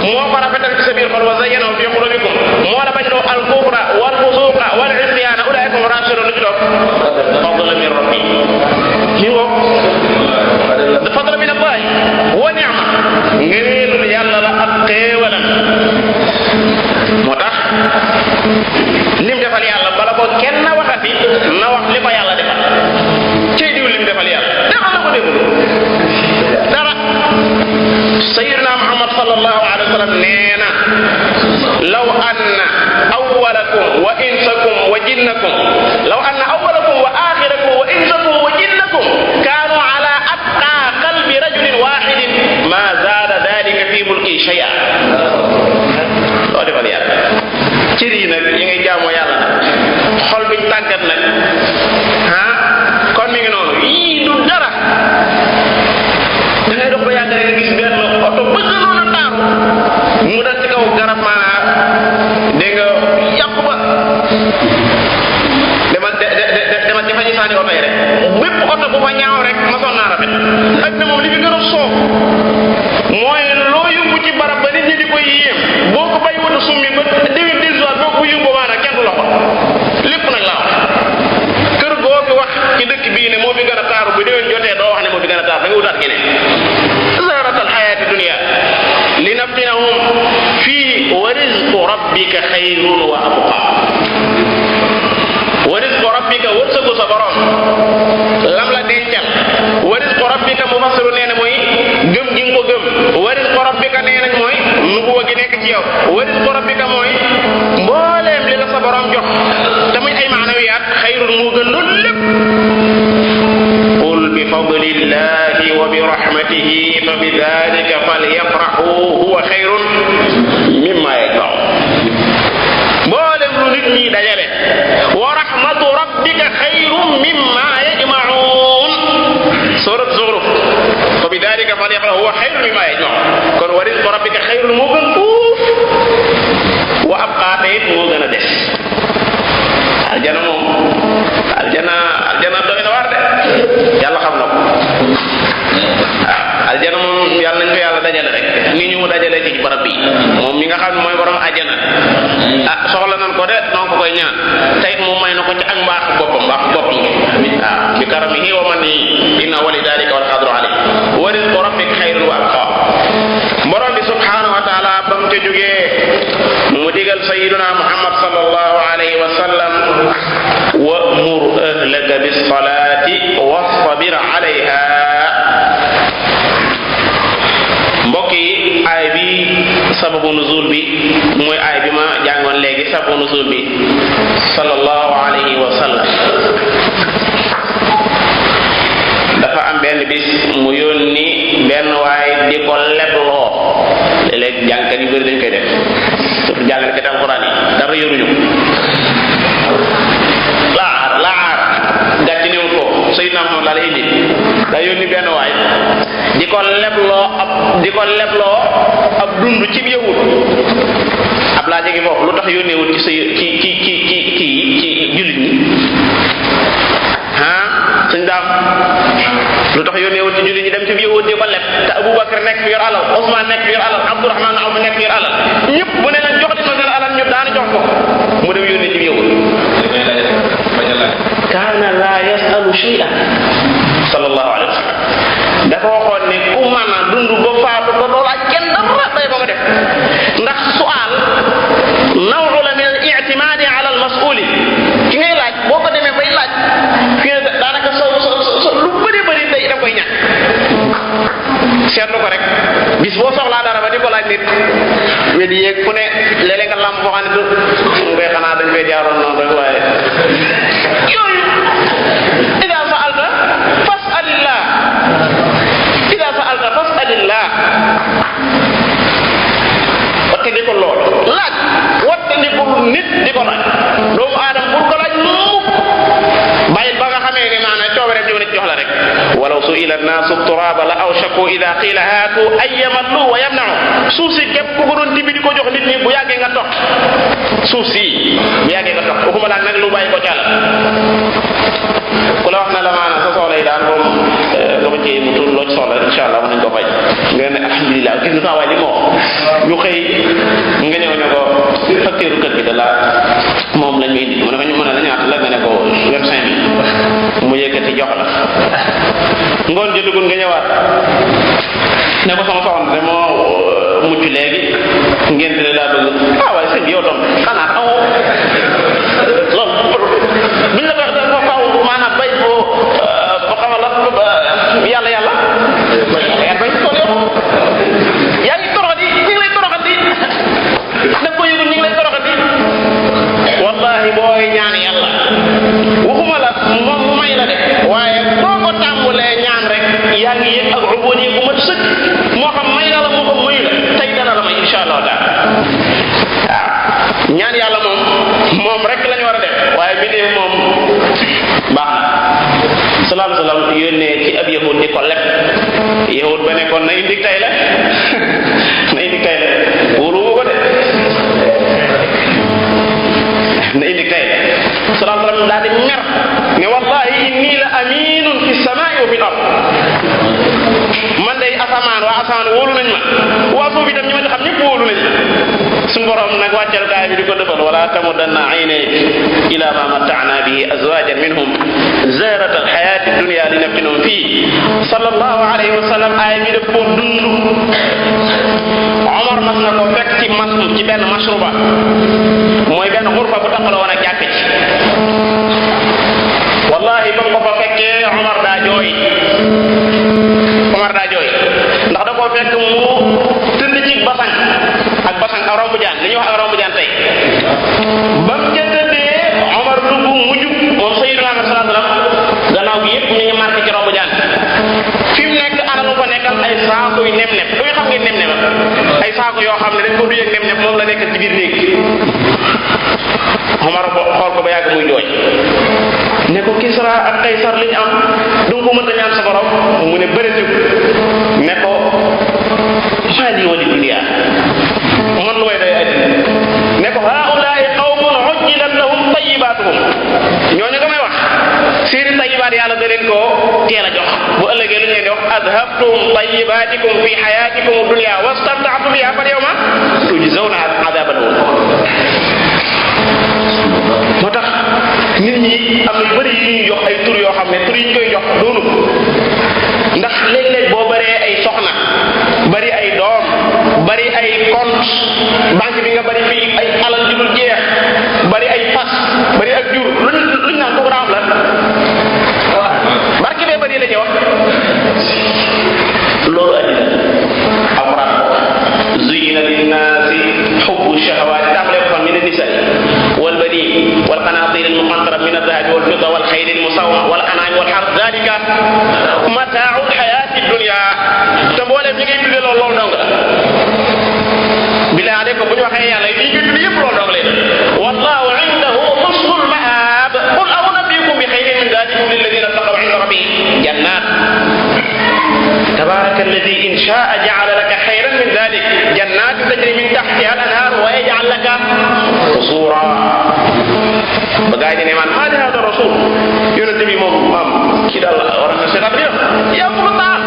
moo ko rafetal ci sa biir xol wa zayyanahu fi qulubikum moo la bañ loo al kufra wal fusuqa wal isyana ulaika hum rashidun lu ci topp fadlan min rabbi li woo fadlan min allah wa ni'ma ngëneelul yàlla la ak xéewalam moo tax lim defal yàlla bala ko kenn waxati na wax li ko yàlla defal cey diw lim defal yàlla defal na ko deful dara sayyidina muhammad sallallahu alayhi wa sallam nee na law anna awwalakum wa insakum wa jinnakum law anna awwalakum wa akhirakum wa insakum wa jinnakum kanu ala atqa qalbi rajulin wahidin ma zada dhalika fi mulki shay'a loo defal yàlla cër yi nag yi ngay jaamoo yàlla nag xol biñ tàggat nag kon mi ngi noonu yii du dara da ngay dox ba yàgg rek nga gis benn oto ba gënoon a taaru mu dal ci kaw garab maanaam dégg nga yàqu ba demal ci fa ñu sànni oto yi rek bépp oto bu fa ñaaw rek masoon naa rafet ak ne moom li fi gën a soof mooy loo yóbbu ci barab ba nit ñi di ko yéem boo ko bàyyi woon a summi ba déwén dellusiwaat boo ko yóbbu maanaam kenn du la ko lépp nag laa wax kër goo fi wax ci dëkk bii ne moo fi gën a taaru bu déwén jotee doo wax ne moo fi gën a taaru da nga wutaat geneen zahratal hayati dunya linaftinahum fii wa rizqu rabbika xayrun wa abqa wa rizqu rabbika wërsëgu sa borom lam la dencal wa rizqu rabbika mufassiru nee na mooy gëm gi nga ko gëm wa rizqu rabbika nee nañ mooy nubuwa gi nekk ci yow wa rizqu rabbika mooy mbooleem li la sa borom jox te muy ay maanawiyaat xayrun moo gën loolu lépp qul bi fadlillahi wa bi rahmatihi fa bi dhalika falyafrahu huwa xayrun mimma yajma'un mbooleem lu nit ñi dajale wa rahmatu rabbika xayrun mimma yajma'un surat Zukhruf fa bi dhalika falyafrahu huwa xayrun mimma yajma'un kon wa rizqu rabbika xayrun moo gën fuuf wa abqa it moo gën a des aljana moom aljana doy na waar de yàlla xam na ko aljana moom yàlla nañ ko yàlla dajale rek ni ñu mu dajale ci barab bi moom mi nga xam ne mooy borom aljana soxla nañ ko de noonu ko koy ñaan tey moom may na ko ci ak mbaaxu boppam bi karamihi wa mannihi inna wali dalika wal qadru alayh wa rizqu rabbika xayrun wa abqa borom bi subhanahu wa taala ba mu ca jógee mu digal sayyiduna muhammad sallallahu alayhi wa sallam wa'mur ahlaka bis salati wastabir alayha mbokk yi aay bi sababu nuzul bi mooy aay bi ma jàngoon léegi sababu nuzul bi sallallahu alayhi wa sallam dafa am benn bis mu yónni benn waay di ko lebloo léeg-léeg jàngkat yu bëri dañ koy def surtout jàngalekat alxuraan yi dara yoruñu laar gàcc néew ko Sayyidina Muhammad laa la indi daa yónni benn waay di ko lebloo ab dund ci yahud ab laa jege foofu lu tax yónneewut ci ci jullit ñi suñ daam lu tax yónneewut ci jullit ñi dem ci yahud di ko leb te Abubakar nekk fi yor alal Usmaan nekk fi yor alal Abdurahmaan Awf nekk fi yor alal ñëpp bu ne leen jox di seen alal ñu daana jox ko mu dem yónni ci yahud kaana laa yasalu shay'an sallallahu alayhi wa sallam dafa waxoon ne ku mën a dund ba faatu ko doo laaj kenn dara day ba nga def ndax su'aal naw'u la min al-i'timaadi ala al-mas'uuli ki ngay laaj boo ko demee bay laaj fi ne daanaka sa lu bëri day da koy ñàkk seetlu ko rek bis boo soxlaa dara ba di ko laaj nit wedi yeeg ku ne léeg-léeg nga lamb boo xam ne du ngay xanaa dañ koy jaaroon noonu rek waaye yooyu ida sa'alta fas'alillah ida sa'alta fas'alillah watte di ko lool laaj watte di ko nit di ko laaj doomu aadama bul ko laaj mukk bàyyil ba nga xamee ne maanaam coobare ñëw na jox la rek walaw su'ila an-naasu turaba la awshaku ida qila haatu ay yamallu wa yamna'u suuf si képp ku ko doon tibi di ko jox nit ñi bu yàggee nga tox suuf si bu yàggee nga tox waxuma laak nag lu bàyyi ko càll ku la wax na la maanaam sa soxla yi daal moom nga ma ci mu tur loo ci soxla insha allah mën nañ ko fay nga ne alhamdulilah gis nga waaye li moo ñu xëy nga ñëw ne ko facture kër gi de la moom lañ indi mu ne ko ñu mën a la ñaata la nga ne ko 25 000 mu yëkkati jox la ngoon jëndugul nga ñëwaat ne ko sama soxna de moo mucc léegi ngeen di laa bëgg waaye sëñ bi yow doom xanaa amoo loolu buñ la ko faaw maanaam bay boo xamal la yàlla yaa bay tool yow yaa ngi toroxati ñu ngi lay toroxati da ko yëgul ñu ngi lay toroxati wallahi booy ñaan yàlla waxuma la moom mu may la de waaye boo ko tàmbulee ñaan rek yaa ngi yëg ak ubóon yi bu mat sëkk moo xam may na la moo xam mayu la tey dana la may insha allahu taala waaw ñaan yàlla moom rek lañu war a def waaye bi dee moom baax na sallallahu alayhi wa sallam yónnee ci ab yahud di ko leb yahud ba nekkoon na indi tay la na indi tay la wóolu ko de na indi tay la sallallahu alayhi wa sallam daal di mer ne wallahi inni la aminun fi samai wa fil ard man day asamaan wóolu nañ ma waa foofu itam ñi ma ci xam ñëpp wóolu nañ suñu borom nag wàccal gaay bi di ko defal wala tamudanna aynayk ila ma matta'na bihi azwajan minhum zarat alhayati dunya linaftinahum fii sallallahu alayhi wa sallam aaya bi def koo dund Omar mas na ko fekk ci benn mashruba mooy benn xurfa bu taxaloo woon ak jàkk ci wallahi ba ko fa fekkee Omar daa jooy ndax da koo fekk mu tëdd ci basang ak basang ak rombu jaan li ñuy wax ak rombu jaan tey ba mu ca tëddee Omar dugg mujj moom Sayyidina Muhammad sallallahu alayhi wasallam gannaaw gi yëpp ñu ngi marqué ci rombu jaan fi mu nekk ana lu ko nekkal ay saako yu nem-nem lu xam ngeen nem-nem ay saako yoo xam ne dañ ko duyee nem-nem moom la nekk ci biir néeg Omar xool ko ba yàgg muy jooy ne ko Kisra ak Kaysar liñ am du ko mënta ñaan sa borom mu ne bëri ne ko xaali wali dunya man lu may day addina ne ko haulaai qawmun ujjilat lahum tayyibatuhum ñooñu nga may wax seeni tayyibaat yàlla da leen koo teel a jox bu ëllëgee lu ñu leen di wax adhabtum tayyibatikum fi hayatikum dunya wastamta'tum biha fal yawma tujzawna adhabal hun moo tax nit ñi am na yu bëri yu ñuy jox ay tur yoo xam ne tur yi ñu koy jox doonu ndax léeg-léeg boo bëree ay soxna bari ay doom bari ay compte banque bi nga bari fii ay alal ju dul jeex bari ay fas bari ak jur luñ naan ko raam la barke bee bari la ñuy wax loolu addina alquran zuyina linnaasi hubbu shahawaati tàmbalee ko fan min an-nisaa wal baniin wal qanaatiir al-muqantarati min ad-dahabi wal fidda wal xayli al-musawwamati wal an'aami wal harth dhalika mataa'u al-hayaati ad-dunya te mbooleem ñi ngay tuddee loolu dong la bilaa de ko bu ñu waxee yàlla yi ñu tudd yëpp loolu dong lay wallahu indahu husnul ma'aab qul a'unabbi'ukum bi khayrin min dhalikum lilladhina taqaw 'inda rabbihim jannat tabaraka alladhi in sha'a ja'ala laka khayran min dhalik jannatin tajri min tahtiha al-anhar wa yaj'al laka qusura ba gaay di ne man ma di hada rasul yonent bi moom maam kii daal war na seetaan bi yow ko taal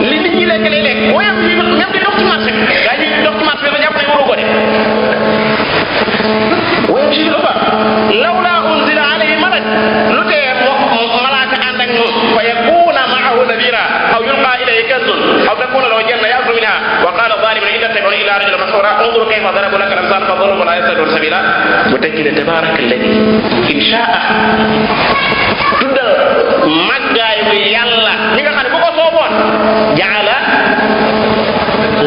li nit ñi lekk lay lekk waaye même di dox ci marché bi gaa yi dox ci marché bi ba jàpp ne waru ko de waaye ci lu ba lawla unzila alayhi malak lu tee malaaka ànd ak moom fa yakuna ma'ahu nadira aw yulqa ilayhi kanzun aw takuna lahu janna ya'kulu minha wa qala zalimun in tattabi'una illa rajulan mas'ura unzur kayfa darabu laka al-amsal fa dhallu wa la yastadun sabila bu tekki ne tabaraka alladhi in sha'a tuddal màggaayu yàlla mi nga xam ne bu ko sooboon jaala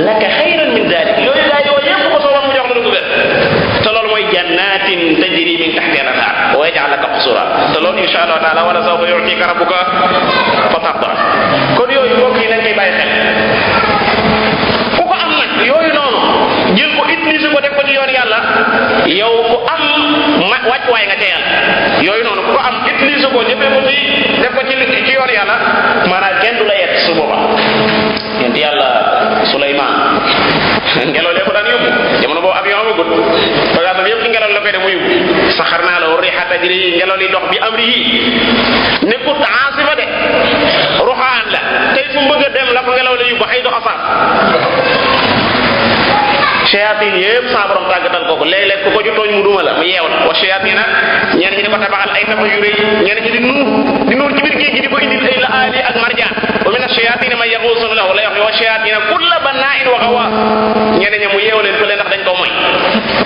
laka xayran min dalik yooyu gaa yooyu yëpp bu ko sooboon mu jox la lu ko gën te loolu mooy jannatin tajri min tahtiha al-anhar wa yaj'al laka qusura te loolu insha Allah taala wala sawfa yu'tika rabbuka fatarda kon yooyu mbokk yi nañ koy bàyyi xel ku ko am nag yooyu noonu jël ko utiliser ko def ko ci yoon yàlla yow ku am wàccuwaay nga ca yàlla yooyu noonu ku ko am utiliser ko jëfee ko ci def ko ci yoon yàlla maanaam kenn du la yett su booba yent yàlla Suleymaan ngelaw lee ko daan yóbbu jamono boobu avion amagut bagaasam yëpp ci ngelaw la koy def mu yóbbu saxar naa la riixa tajri ngelaw li dox bi amri yi nekkut aasifa de ruxaan la tey fu mu bëgg a dem la ko ngelaw la yóbbu xaydu asaab shayatin yëpp saa borom tàggatal ko léeg-léeg ku ko ju tooñ mu duma la mu yeewal wa shayatin nag ñenn ñi di ko tabaxal ay tabax yu rëy ñenn ñi di nuur ci biir géej gi di ko indil ay laali ak marjaan wa min ash-shayatin man yaghusuna lahu la wax wa shayatin kulla banna'in wa ghawwas ñenn ñi mu yeew leen fële ndax dañ ko moy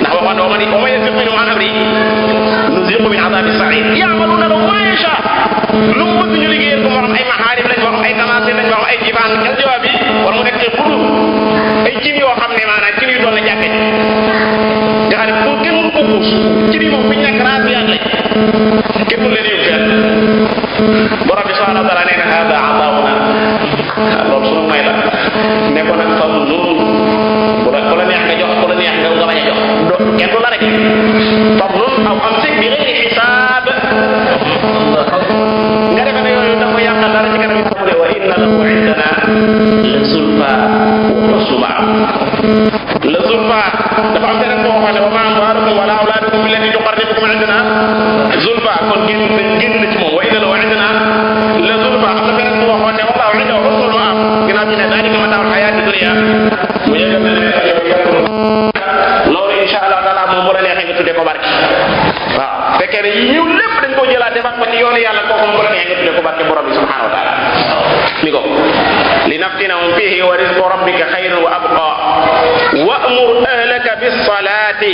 ndax waxoon na wa man yaziq minhum an amri nuziqhu min adhabi sa'ir ya'maluna lahu ma yasha lu mu bëgg ñu liggéeyal ko moo xam ay maxaarib lañ moo xam ay tamasil lañ moo xam ay jibaan jal jawaab yi war mu nekk xulu ay cin yoo xam ne maanaam cin yu doon la jàkke nga xam ne pour kenn mënu ko puus cin yi moom fi ñu nekk raasiyaat lañ kenn du leen yóbbu fenn borom bi subhanahu wa taala nee na hada atauna loolu sunu may la ne ko nag fam noonu bu la neex nga jox bu la neex nga bañ a jox kenn du la rek fam noonu aw am sëg bi xëy xisaab nga defe ne yooyu dafa yàqal dara ci kanam yi mu ne wa inna lahu indana la zulfa wa husna maab la zulfa dafa am beneen boo xam ne wa ma amwaalukum wala awlaadukum billati tuqarribukum indana zulfa kon génn na ci moom wa inna lahu indana la zulfa am na beneen boo xam ne wallahu indahu husnul maab ginnaaw ñu ne dalika mataa'ul hayaati dunya mu yëgal ne loolu insha Allah taala moom bu la neexee nga tuddee ko barke waaw fekkee ne yiw lépp dañ koo jëlaat defaat ko ci yoonu yàlla kooku moom bu la neexee nga tuddee ko barke borom bi subhanahu wa taala ni ko li naftinahum fihi wa rizqu rabbika xayrun wa abqa wa'mur ahlaka bis salati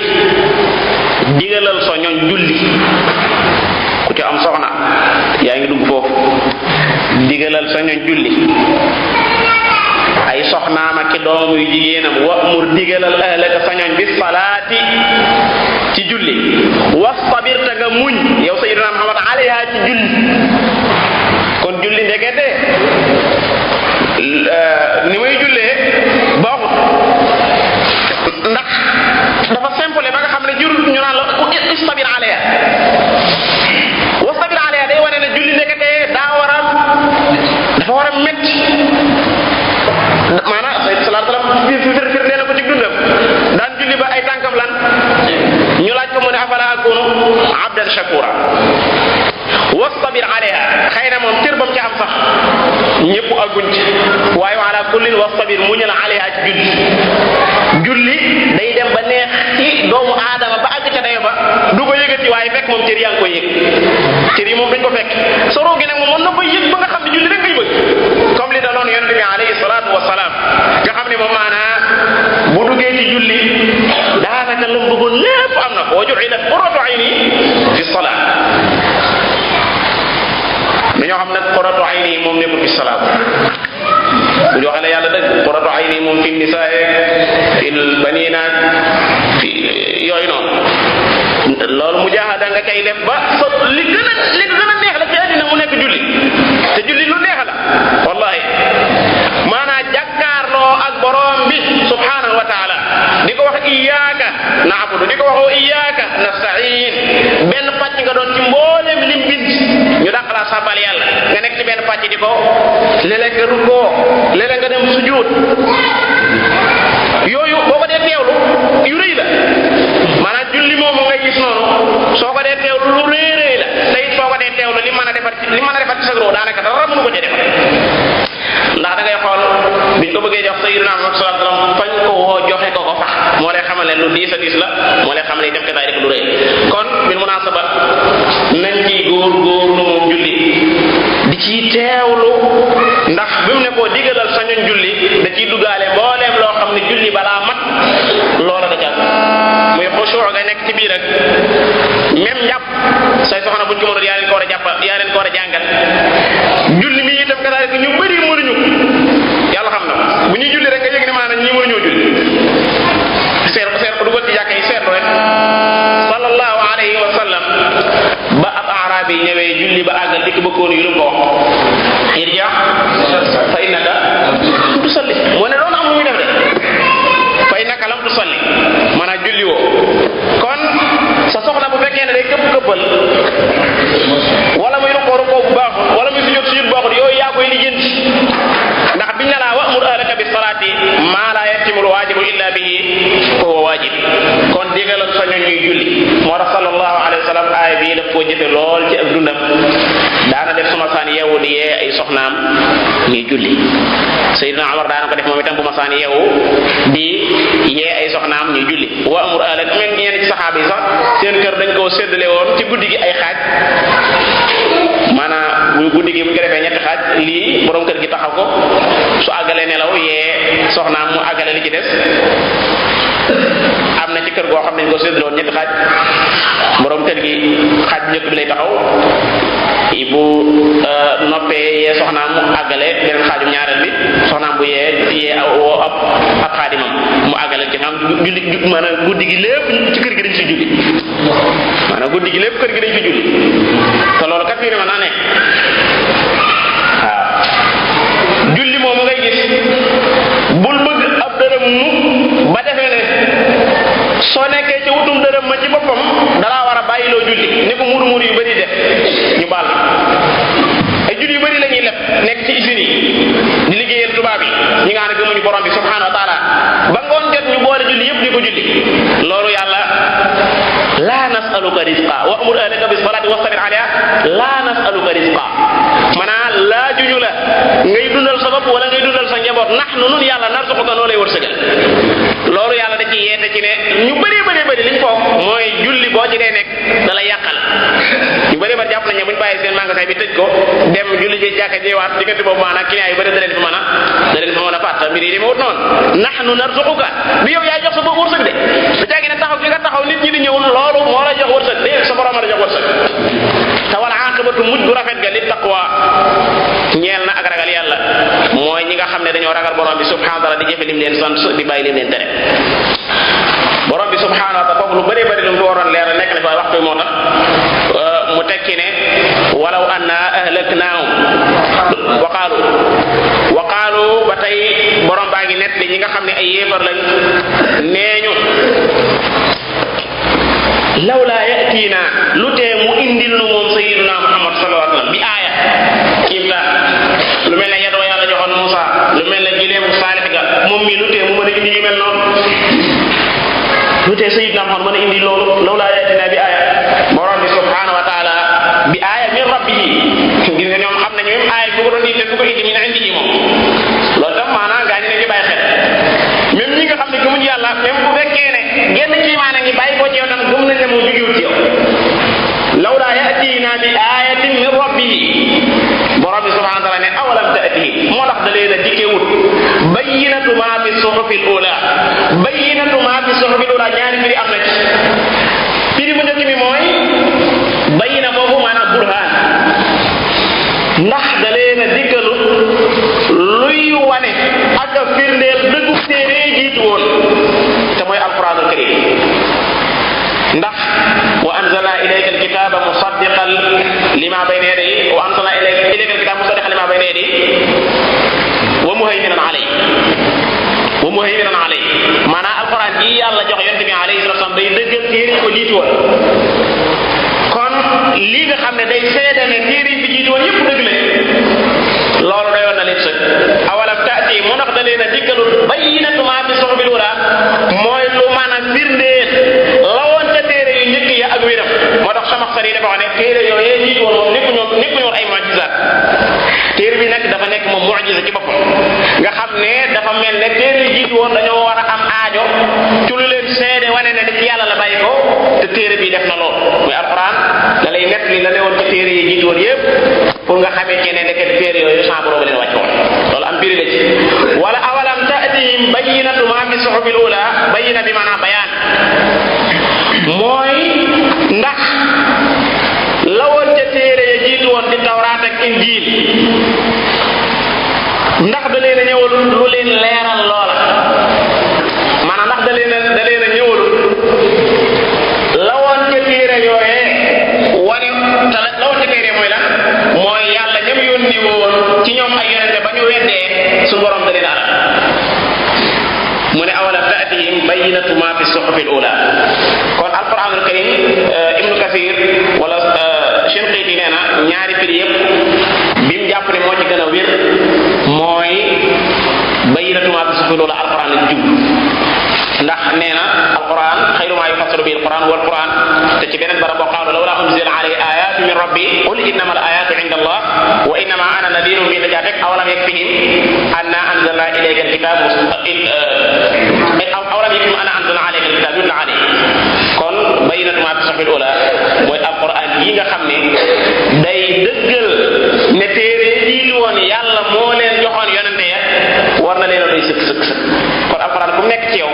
digalal so ñoñ julli ku ci am soxna yaa ngi dugg foofu digalal so ñoñ julli ay soxnaam ak doom yu jigéenam wa'mur digalal ahlaka so ñoñ bis salati ci julli wastabir ta nga muñ yow sayyidina Muhammad alayha ci julli kon julli ndekete ni muy jullee baaxut ndax dafa simple ba nga xam ne jurul ñu naan la istabir alayha wastabir alayha day wane ne julli ndekete dafa war a métti maanaam sallallahu alayhi wasallam fir nee na ko ci dundam daan julli ba ay tànkam lan ñu laaj ko mu ne afala akunu abdan shakura wastabir alayha xëy na moom cër bam ci am sax ñëpp agguñ ci waaye wa ala kullin wastabir muñal alayha ci julli day dem ba neex ci doomu aadama ba àgg ca dayo ba du ko yëgati waaye fekk moom cër yaa ngi koy yëg cër yi moom duñ ko fekk soroo gi nag moom mën na koy yëg ba nga xam ne julli rek ngay bëgg comme li daloon yonent bi alayhi salaatu wasalaam nga xam ne moom maanaa bu duggee ci julli daanaka la mu bëggoon lépp am na ko ju'ilat qurratu ayni fi salaat dañoo xam nag qurratu ayni moom nekkul fi salaat bu ñu waxee yàlla dëgg qurratu ayni moom fi nisaa fil baniina fi yooyu noonu loolu mujaahada nga cay def ba so li gën a neex la ci àddina mu nekk julli te julli lu neex la wallahi maanaam jàkkaarloo ak borom bi subhanahu wa taala di ko wax iyyaka na'budu di ko wax iyyaka nasta'in benn pàcc nga doon ci mboolem lim bind ñu dàqalaa sabal yàlla nga nekk ci benn pàcc di ko léeg-léeg nga rukkoo léeg-léeg nga dem sujud yooyu boo ko dee teewlu yu rëy la maanaam julli moomu ngay gis noonu soo ko dee teewlu lu rëy la te it soo ko dee teewlu li mën a defar ci sa roo daanaka dara mënu ko ca defar ndax da ngay xool biñ ko bëggee jox sayyidina Muhammad sallallahu alayhi wasallam fañ ko woo joxe ko ko fax moo lay xamal ne lu diis a diis la moo lay xamal ne def ko daay rek lu rëy kon bil munasaba nañ ci góorgóorlu moom julli di ciy teewlu ndax bi mu ne koo digalal sañoñ julli da ciy duggaale mbooleem loo xam ne julli balaa mat loola da jàpp muy xusuu nga nekk ci biir ak même njàpp say soxna buñ ko mënul yaa leen ko war a jàppal yaa leen ko war a jàngal julli mi itam kadaalik ñu bëri mënuñu yàlla xam na bu ñuy julli rek nga yëg ne maanaam ñi mënuñoo julli seet ko dugal ci jàkka yi seetlu rek sallallahu alayhi wa sallam ba ab arabi ñëwee julli ba àggal dikk ba koonu yu lu ko wax irja fa innaka tusalli moo ne loolu am muy def de fa innaka lam tusalli maanaam julli woo kon sa soxna bu fekkee ne day këppal wala muy rukkoo rukkoo bu baaxul wala muy sujjóot sujjóot bu baaxul yooyu yaa koy lijjanti ndax biñ ne laa wa'mur ahlaka bis salaati maa laa yatimul waajibu illa bihi fa huwa waajib kon digalal sa ñuy julli moo tax sallallahu alayhi wa sallam aaya bi daf koo jëfe lool ci ak dundam daana def suma saan muy julli. Sayyidina Umar daana ko def moom itam bu ma saan yeewu di yee ay soxnaam ñuy julli. wa amur ahlak même ñenn ci saxaaba yi sax seen kër dañ koo séddale woon ci guddi gi ay xaaj, maanaam bu guddi gi bu ñu ko defee ñetti xaaj, lii borom kër gi taxaw ko su àggalee nelaw yee soxnaam mu àggale li ci des. am na ci kër goo xam ne dañ ko séddale woon ñetti xaaj, borom kër gi xaaj bu njëkk bi lay taxaw bu noppee yee soxnaam mu àggale beneen xaajum ñaareel bi, soxnaam bu yee woo ab xaadimam mu àggale ci xam julli. maanaam guddi gi lépp ci kër gi dañ ci julli, maanaam guddi gi lépp kër gi dañ ci julli, te loolu kat fii ne ma naa ne waaw julli moom ngay gis. bul bëgg ab dërëm mu ba defee ne soo nekkee ci wutum dërëm ma ci boppam dalaa war a bàyyiloo julli ni ko muur yu bëri def. ñu baal ay julli yu bëri la ñuy leb nekk ci usines yi di liggéeyal tubaab yi ñi nga xam ne gëmuñu borom bi subhanahu wa taala ba ngoon jot ñu boole julli yëpp di ko julli. loolu yàlla laa nasaluka rizqa wa amur ahlaka bis salati wastabir alayha laa nasaluka rizqa, maanaam laajuñu la ngay dundal sa bopp wala ngay dundal sa njaboot, nahnu nun yàlla narzuquka noo lay wërsëgal. loolu yàlla da ci yeete ci ne ñu bëri liñ foog mooy julli boo ci dee nekk da lay yàqal. ñu bëri ba jàpp nañ ne buñ bàyyi seen magasin bi tëj ko dem julli ji jàkka jiwaat diggante boobu maanaam client yu bëri da leen fi mën a fàtta mbir yi di ma wut noonu. nahnu narzuquka bi yow yaa jox sa bopp wërsëg de da jàggi ne taxaw fi nga taxaw nit ñi di ñëwul loolu moo lay jox wërsëg de sa borom la jox wërsëg. te wal aqibatu mujj gu rafet ga li taqwa ñeel na ak ragal yàlla mooy ñi nga xam ne dañoo ragal borom bi subhanahu wa taala di jëfe lim leen sant di bàyyi lim leen tere. borom bi subhanahu wa taala foofu lu bëree bëri lu mu fi waroon leeral nekk na fa waxtu moo tax mu tekki ne walaw anna ahlaknaahum wa qaalu ba tey borom baa ngi net li ñi nga xam ne ay yéefar lañ nee ñu lawla yatiina lu tee mu indil nu moom sayyiduna Muhammad sallallahu alayhi wa sallam bi aaya kiimtaan lu mel ne yadoo yàlla joxoon Muusa, lu mel ne gileemu Saalix ga moom mi lu tee mu mën a indi yu mel noonu. lu tee sayyiduna Muhammad mën a indi loolu lawla yatiina bi aaya borom bi subhanahu wa taala bi aaya min rabbihi. gis nga ñoom xam nañu même aaya bu ko doon indi bu ko indi min indihi moom loolu tam maanaam gaa ñi ne ñu bàyyi xel même ñi nga xam ne gëmuñu yàlla même bu fekkee ne genn ci maana ngi bàyyi ko ci yow tam gëm nañ ne moom jógewul ci yow. lawla yatiina bi ayatin min rabbihi borom bi subhanahu wa taala ne awalam taatihi moo tax da leen a dikkewut bayyinatu ma fi suhufil ula. bayyinatu ma fi suhufil ula ñaari firi am na ci. firi bu njëkk bi mooy bayyina boobu maanaam burhaan, ndax da leen a dikkalu luy wane ak a firndeel dëggu téere jiitu woon te mooy alquranul karim. ndax wa anzalna ilayka alkitaba musaddiqan lima bayna yadayhi wa anzalna ilayka alkitaba musaddiqan lima bayna yadayhi wa muhayminan alayhi maanaam alquran ji yàlla jox yonent bi alayhi salaam day dëggal téere ko jiitu woon. kon lii nga xam ne day seede ne téere yi fi jiitu woon yëpp dëgg la loolu doyoon na leen sëg. awalam taati mu ndax da leen a dikkalul bayyinatu maa fi suhubil ula mooy lu mën a firndeel la woon ca téere yu njëkk ya ak wéram. moo tax Samaxsari dafa wax ne téere yooyu jiitu woon moom nekkuñu woon ay mu'jizaat. téere bi nag dafa nekk moom mu'jiza ci boppam nga xam ne dafa mel ne téere yi jiitu woon dañoo war a am aajo ci lu leen seede wane ne ci yàlla la bàyyi ko te téere bi def na lool muy alquran da lay nekk li la ne woon ci téere yi jiitu woon yëpp pour nga xamee ci ne ndeke téere yooyu sa borom leen wàcc woon. loolu am biri la ci. wala awalam ta'tihim bayyinatu ma fi suhubil ula bayyina bi maanaam bayaan mooy ndax la woon ca téere yi jiitu woon di tawraat ak injiil ndax da leen a ñëwal lu leen leeral loola maanaam ndax da leen a ñëwal la woon ca téere yooyee wane te la woon ca téere mooy lan mooy yàlla ñam yónni woon ci ñoom ay yonente ba ñu weddee su borom da leen alal. mu ne awalam ta'tihim bayyinatu ma fi suhufil ula. kon alquranul karim ibnu kasir wala Shinqiti nee na ñaari firi yëpp bi mu jàpp ne moo ci gën a wér mooy bayyinatu ma fi suhufil ula alquran la jub ndax nee na alquran xayru ma yufassiru bihi alquran wal quran te ci beneen barab boo qaalu lawla unzila alayhi ayatu min rabbi qul innama al ayatu inda allah wa innama ana nadirun bi dajaa teg awalam yakfihim anna anzalna ilayka alkitab awalam yakfihim anna anzalna alayka alkitab yutla alayhi kon bayyinatu ma fi sahifil ula mooy alquran yi nga xam ne day dëggal ne téere yi woon yàlla moo leen joxoon yonente ya war na leen a doy sëkk kon alquran bu nekk ci yow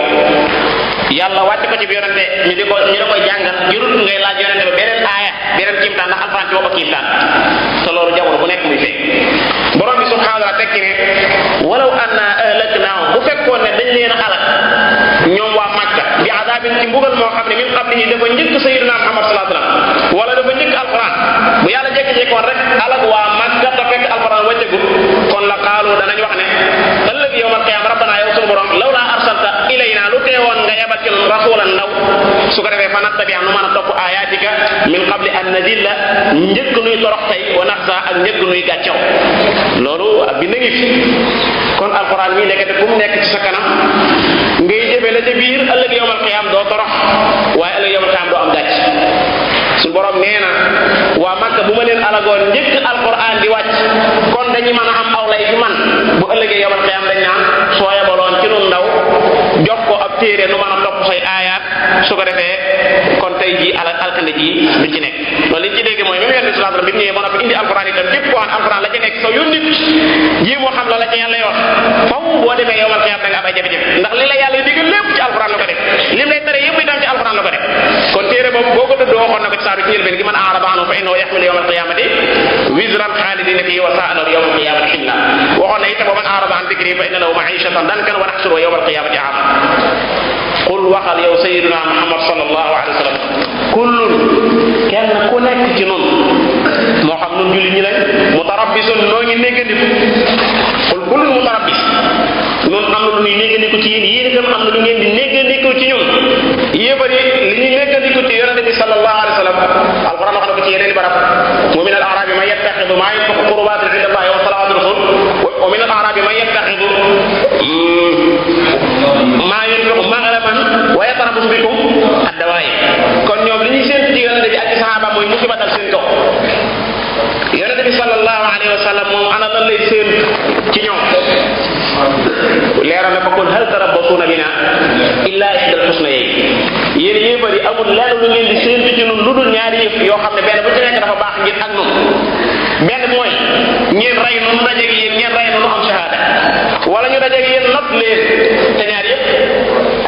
yàlla wàcc ko ci bi yonente ñu di koy jàngal jurut ngay laaj yonente ba beneen aaya beneen kiimtaan ndax alquran ci boppa kiimtaan te loolu jamono bu nekk muy fekk borom bi subhanahu wa taala tekki ne walaw anna ahlaknaahum bu fekkoon ne dañ leen a alak ñoom waa Makka bi azabin ci mbugal moo xam ne min qablihi dafa njëkk sayyidina Muhammad sallallahu alayhi wasallam wala dafa njëkk alquran bu yàlla jékki-jékki woon rek alak waa Makka te fekk alquran wàccagul kon la qaalu danañ wax ne ëllëg yawmal qiyaama rabbana yow sunu borom lawla arsalta ilayna lu teewoon nga yebal ci rasulan ndaw su ko defee fa nattabi nu mën a topp ayatika min qabli an nadilla njëkk nuy torox tey wa naxsa ak njëkk nuy gàccaw loolu ak bi ngi fi kon alquran mi nekkate bu mu nekk ci sa kanam ngay jëfe la ca biir ëllëg yawmal qiyaam doo torox waaye ëllëg yawmal qiyaam doo am gàcc suñu borom nee na waa Makka bu ma leen alagoon njëkk alquran di wàcc kon dañu mën a am aw lay fi man bu ëllëgee yawmal qiyaam dañ naan soo yebaloon ci nun ndaw jox ko ab téere nu mën a topp say aayaat su ko defee kon tey jii alkande ji du ci nekk loolu liñ ci dégg mooy même yonent sallallahu alayhi wasallam bi mu ñëwee ba noppi indi alquran itam képp ko xam alquran la ca nekk soo yónni ji moo xam la ca yàlla lay wax faw boo demee yawmal qiyaam da nga am ay jafe-jafe ndax li la yàlla digal lépp ci alquran la ko def lim lay tere yëpp itam ci alquran la ko def kon téere boobu boo ko dëddoo waxoon na ko ci saaru ci njëlbeen gi man a'rada anhu fa innahu yahmilu yawmal qiyaamati wizran xaalidina fiihi wa sa'a lahu yawmal qiyaamati himla waxoon na itam wa man a'rada an dhikri fa inna lahu ma'ishatan dankan wa nahshuruhu yawmal qiyaamati a'maa qul waxal yow sayyiduna Muhammad sallallahu alayhi wa sallam kullun kenn ku nekk ci nun moo xam nun jullit ñi lañ mutarabbisun noo ngi néggandiku qul kullun mutarabbis nun am na lu ñuy néggandiku ci yéen yéen itam am na lu ngeen di néggandiku ci ñun yéefari li ñuy néggandiku ci yonente bi sallallahu alayhi wa sallam alquran wax na ko ci yeneen barab wa min al a'rabi man yattaxidu ma yunfiqu qurbatin inda allahi wa salawatu rasul wa min al a'rabi man yattaxidu ma yunfiqu maghraman wa yatarabbasu bikum ad-dawaa'ir kon ñoom li ñuy séntu ci yonente bi ak ci sahaaba mooy musiba dal seen kaw yonente bi sallallahu alayhi wa sallam moom ana lan lay séentu ci ñoom leeral na ko kon hal tarabbasuna bina illa ihdal husnayn yéen yéefar yi amul lenn lu ngeen di séentu ci ñun lu dul ñaari yëf yoo xam ne benn bu ci nekk dafa baax ngir ak ñun benn mooy ngeen rey nu nu dajeeg yéen ngeen rey nu nu am shahada wala ñu dajeeg yéen not leen te ñaar yëpp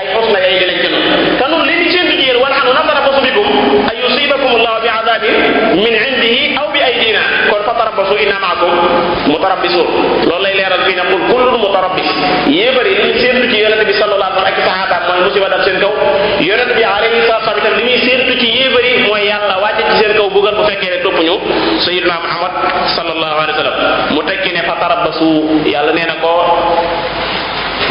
ay husna yay dinañ ci ñun te ñun li ñu séentu ci yéen wa nahnu natarabbasu bikum ay yusibakum allahu bi adabin min indihi aw bi aydina kon fa tarabbasu inna ma'akum mutarabbisun loolu lay leeral fii ne qul kullun mutarabbis yéefar yi li ñu séentu ci yonente bi sallallahu alayhi wa sallam ak sahabaam mooy musiba dal seen kaw yonente bi alayhi salaatu salaam itam li muy séentu ci yéefar yi mooy yàlla wàcce ci seen kaw bugal bu fekkee ne topp ñu sayyidina Muhammad sallallahu alayhi wa sallam mu tekki ne fa tarabbasu yàlla nee na ko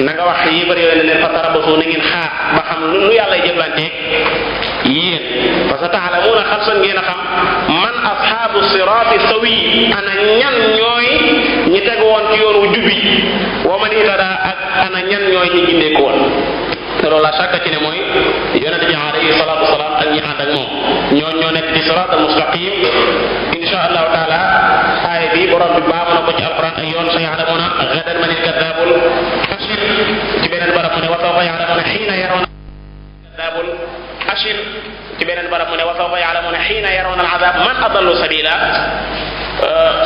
na nga wax yéefar yooyu ne leen fa tarabbasu na ngeen xaar ba xam lu yàlla jëflante yéen parce que ta'lamuuna xam sa ngeen a xam man ashaabu siraati sawi ana ñan ñooy ñi tegu woon ci yoon wu jubi wa man ihtada ak ana ñan ñooy ñi gindeeku woon te loolu la chaque ci ne mooy yonente bi alayhi salaatu wasalaam ak ñi ànd ak moom ñoo nekk ci siraat al mustaqim insha allahu taala aaya bi borom bi baamu na ko ci alquran ay yoon sa ya'lamuuna gadan man al-kaddaabul ashir ci beneen barab mu ne wa sawfa ya'lamuuna hiina yarawna al-kaddaabul ashir ci beneen barab mu ne wa sawfa ya'lamuuna hiina yarawna al-'azaab man adallu sabiila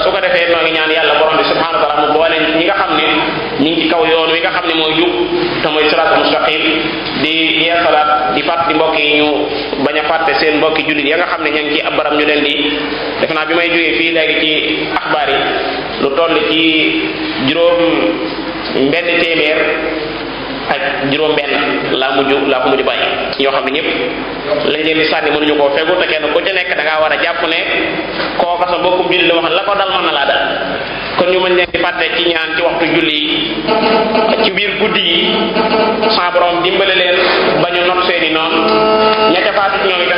su ko defee noo ngi ñaan yàlla borom bi subhanahu wa ta'ala mu boole ñi nga xam ne ñi ngi ci kaw yoon wi nga xam ne mooy jub te mooy siraatul mustaqim di yeesalaat di fàtt di mbokk yi ñu bañ a fàtte seen mbokki jullit ya nga xam ne ña ngi ci ab baram ñu leen di def naa bi may jógee fii léegi ci axbaar yi lu toll ci juróom benn téeméer ak juróom benn laa ko mujj bàyyi ñoo xam ne ñëpp lañ leen di sànni mënuñu koo fegu te kenn ku ci nekk da ngaa war a jàpp ne kooka sa mbokkum julli la wax la ko dal mën na laa dal kon ñu mën leen di fàtte ci ñaan ci waxtu julli yi ci biir guddi yi sa borom dimbale leen ba ñu not seeni noonu ña ca faatu ñoom itam